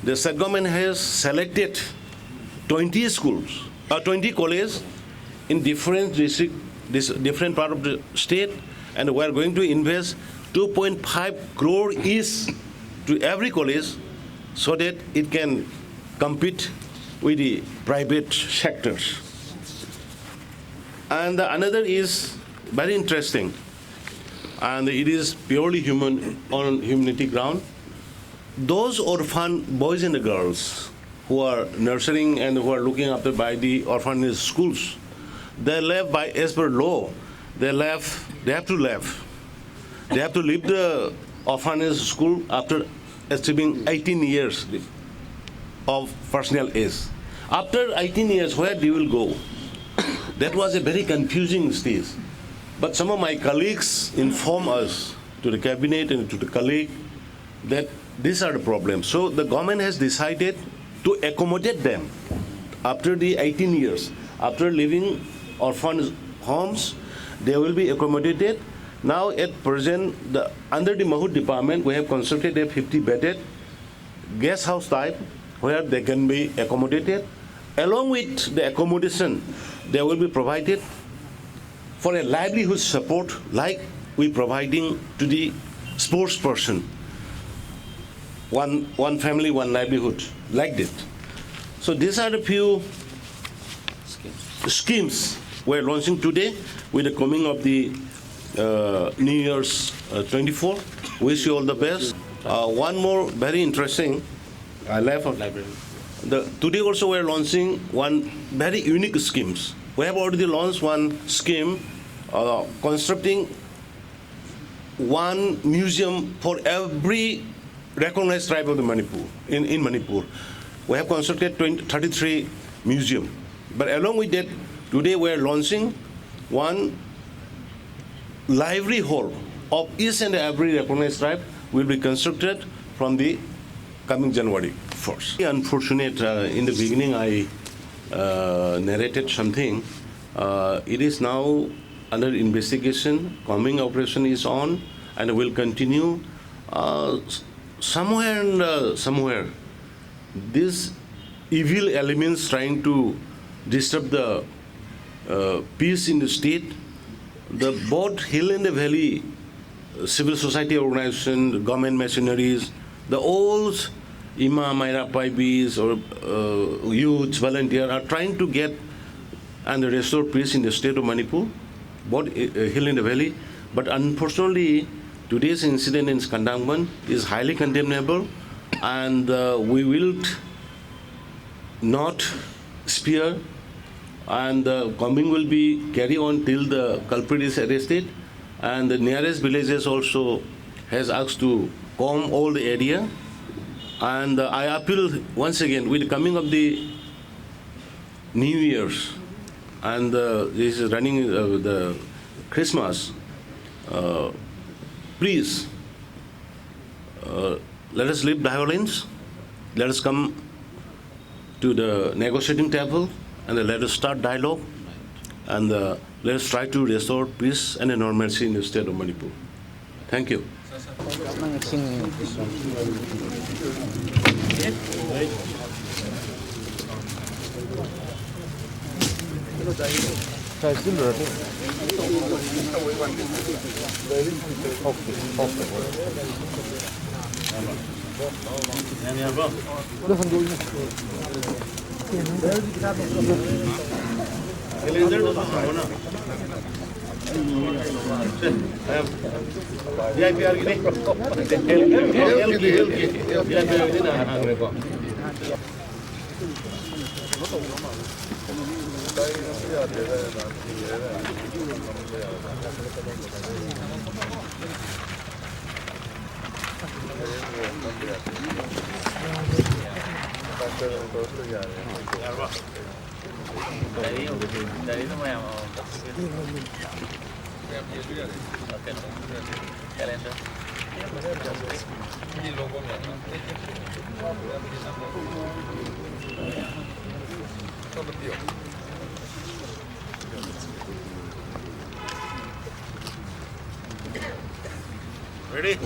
the state government has selected twenty schools, uh, twenty colleges in different district, this different part of the state, and we are going to invest two point five crore each to every college, so that it can compete with the private sectors. And the another is very interesting, and it is purely human, on humanity ground. Those orphan boys and girls who are nurturing and who are looking after by the orphanage schools, they left by, as per law, they left, they have to left. They have to leave the orphanage school after achieving eighteen years of personal age. After eighteen years, where they will go? That was a very confusing stage. But some of my colleagues inform us, to the cabinet and to the colleague, that these are the problems. So the government has decided to accommodate them after the eighteen years, after leaving orphan homes, they will be accommodated. Now at present, the, under the Mahut department, we have constructed a fifty bedded guest house type where they can be accommodated. Along with the accommodation, they will be provided for a livelihood support like we providing to the sports person. one, one family, one livelihood, like that. So these are the few schemes we're launching today with the coming of the uh, New Year's uh, twenty-four. Wish you all the best. Uh, one more very interesting, I left out. Library. The, today also we're launching one very unique schemes. We have already launched one scheme, uh, constructing one museum for every recognized tribe of the Manipur, in, in Manipur. We have constructed twenty, thirty-three museum. But along with that, today we are launching one library hall of each and every recognized tribe will be constructed from the coming January first. Unfortunate, uh, in the beginning I uh, narrated something. Uh, it is now under investigation. Combing operation is on and will continue. Uh, s- somewhere and uh, somewhere, these evil elements trying to disturb the uh, peace in the state, the both Hill and the Valley uh, civil society organization, government machineries, the old Ima Maira Paibis or uh, youths, volunteer are trying to get and restore peace in the state of Manipur, both uh, Hill and the Valley. But unfortunately, today's incident in Skandangban is highly condemnable, and uh, we will not spare, and the combing will be carry on till the culprit is arrested, and the nearest villages also has asked to comb all the area. And uh, I appeal once again, with the coming of the New Year's and uh, this is running uh, the Christmas, uh, please uh, let us leave violence. Let us come to the negotiating table and let us start dialogue, and uh, let us try to restore peace and normalcy in the state of Manipur. Thank you. ꯌꯥꯝ ꯌꯥꯕ꯭ꯔꯣ? ꯀꯦꯂꯦꯟꯗꯔꯗꯨꯁꯨ ꯍꯥꯡꯉꯣꯅ꯫ ꯁꯦ, V I P ꯑꯥꯔꯒꯤꯅꯦ꯫ ꯍꯦꯜꯠꯀꯤ, ꯍꯦꯜꯠꯀꯤ, ꯍꯦꯜꯠꯀꯤ꯫ V I P ꯑꯥꯔꯒꯤꯗꯤ ꯅꯍꯥꯟ ꯍꯥꯡꯈ꯭ꯔꯦꯀꯣ꯫ Ready?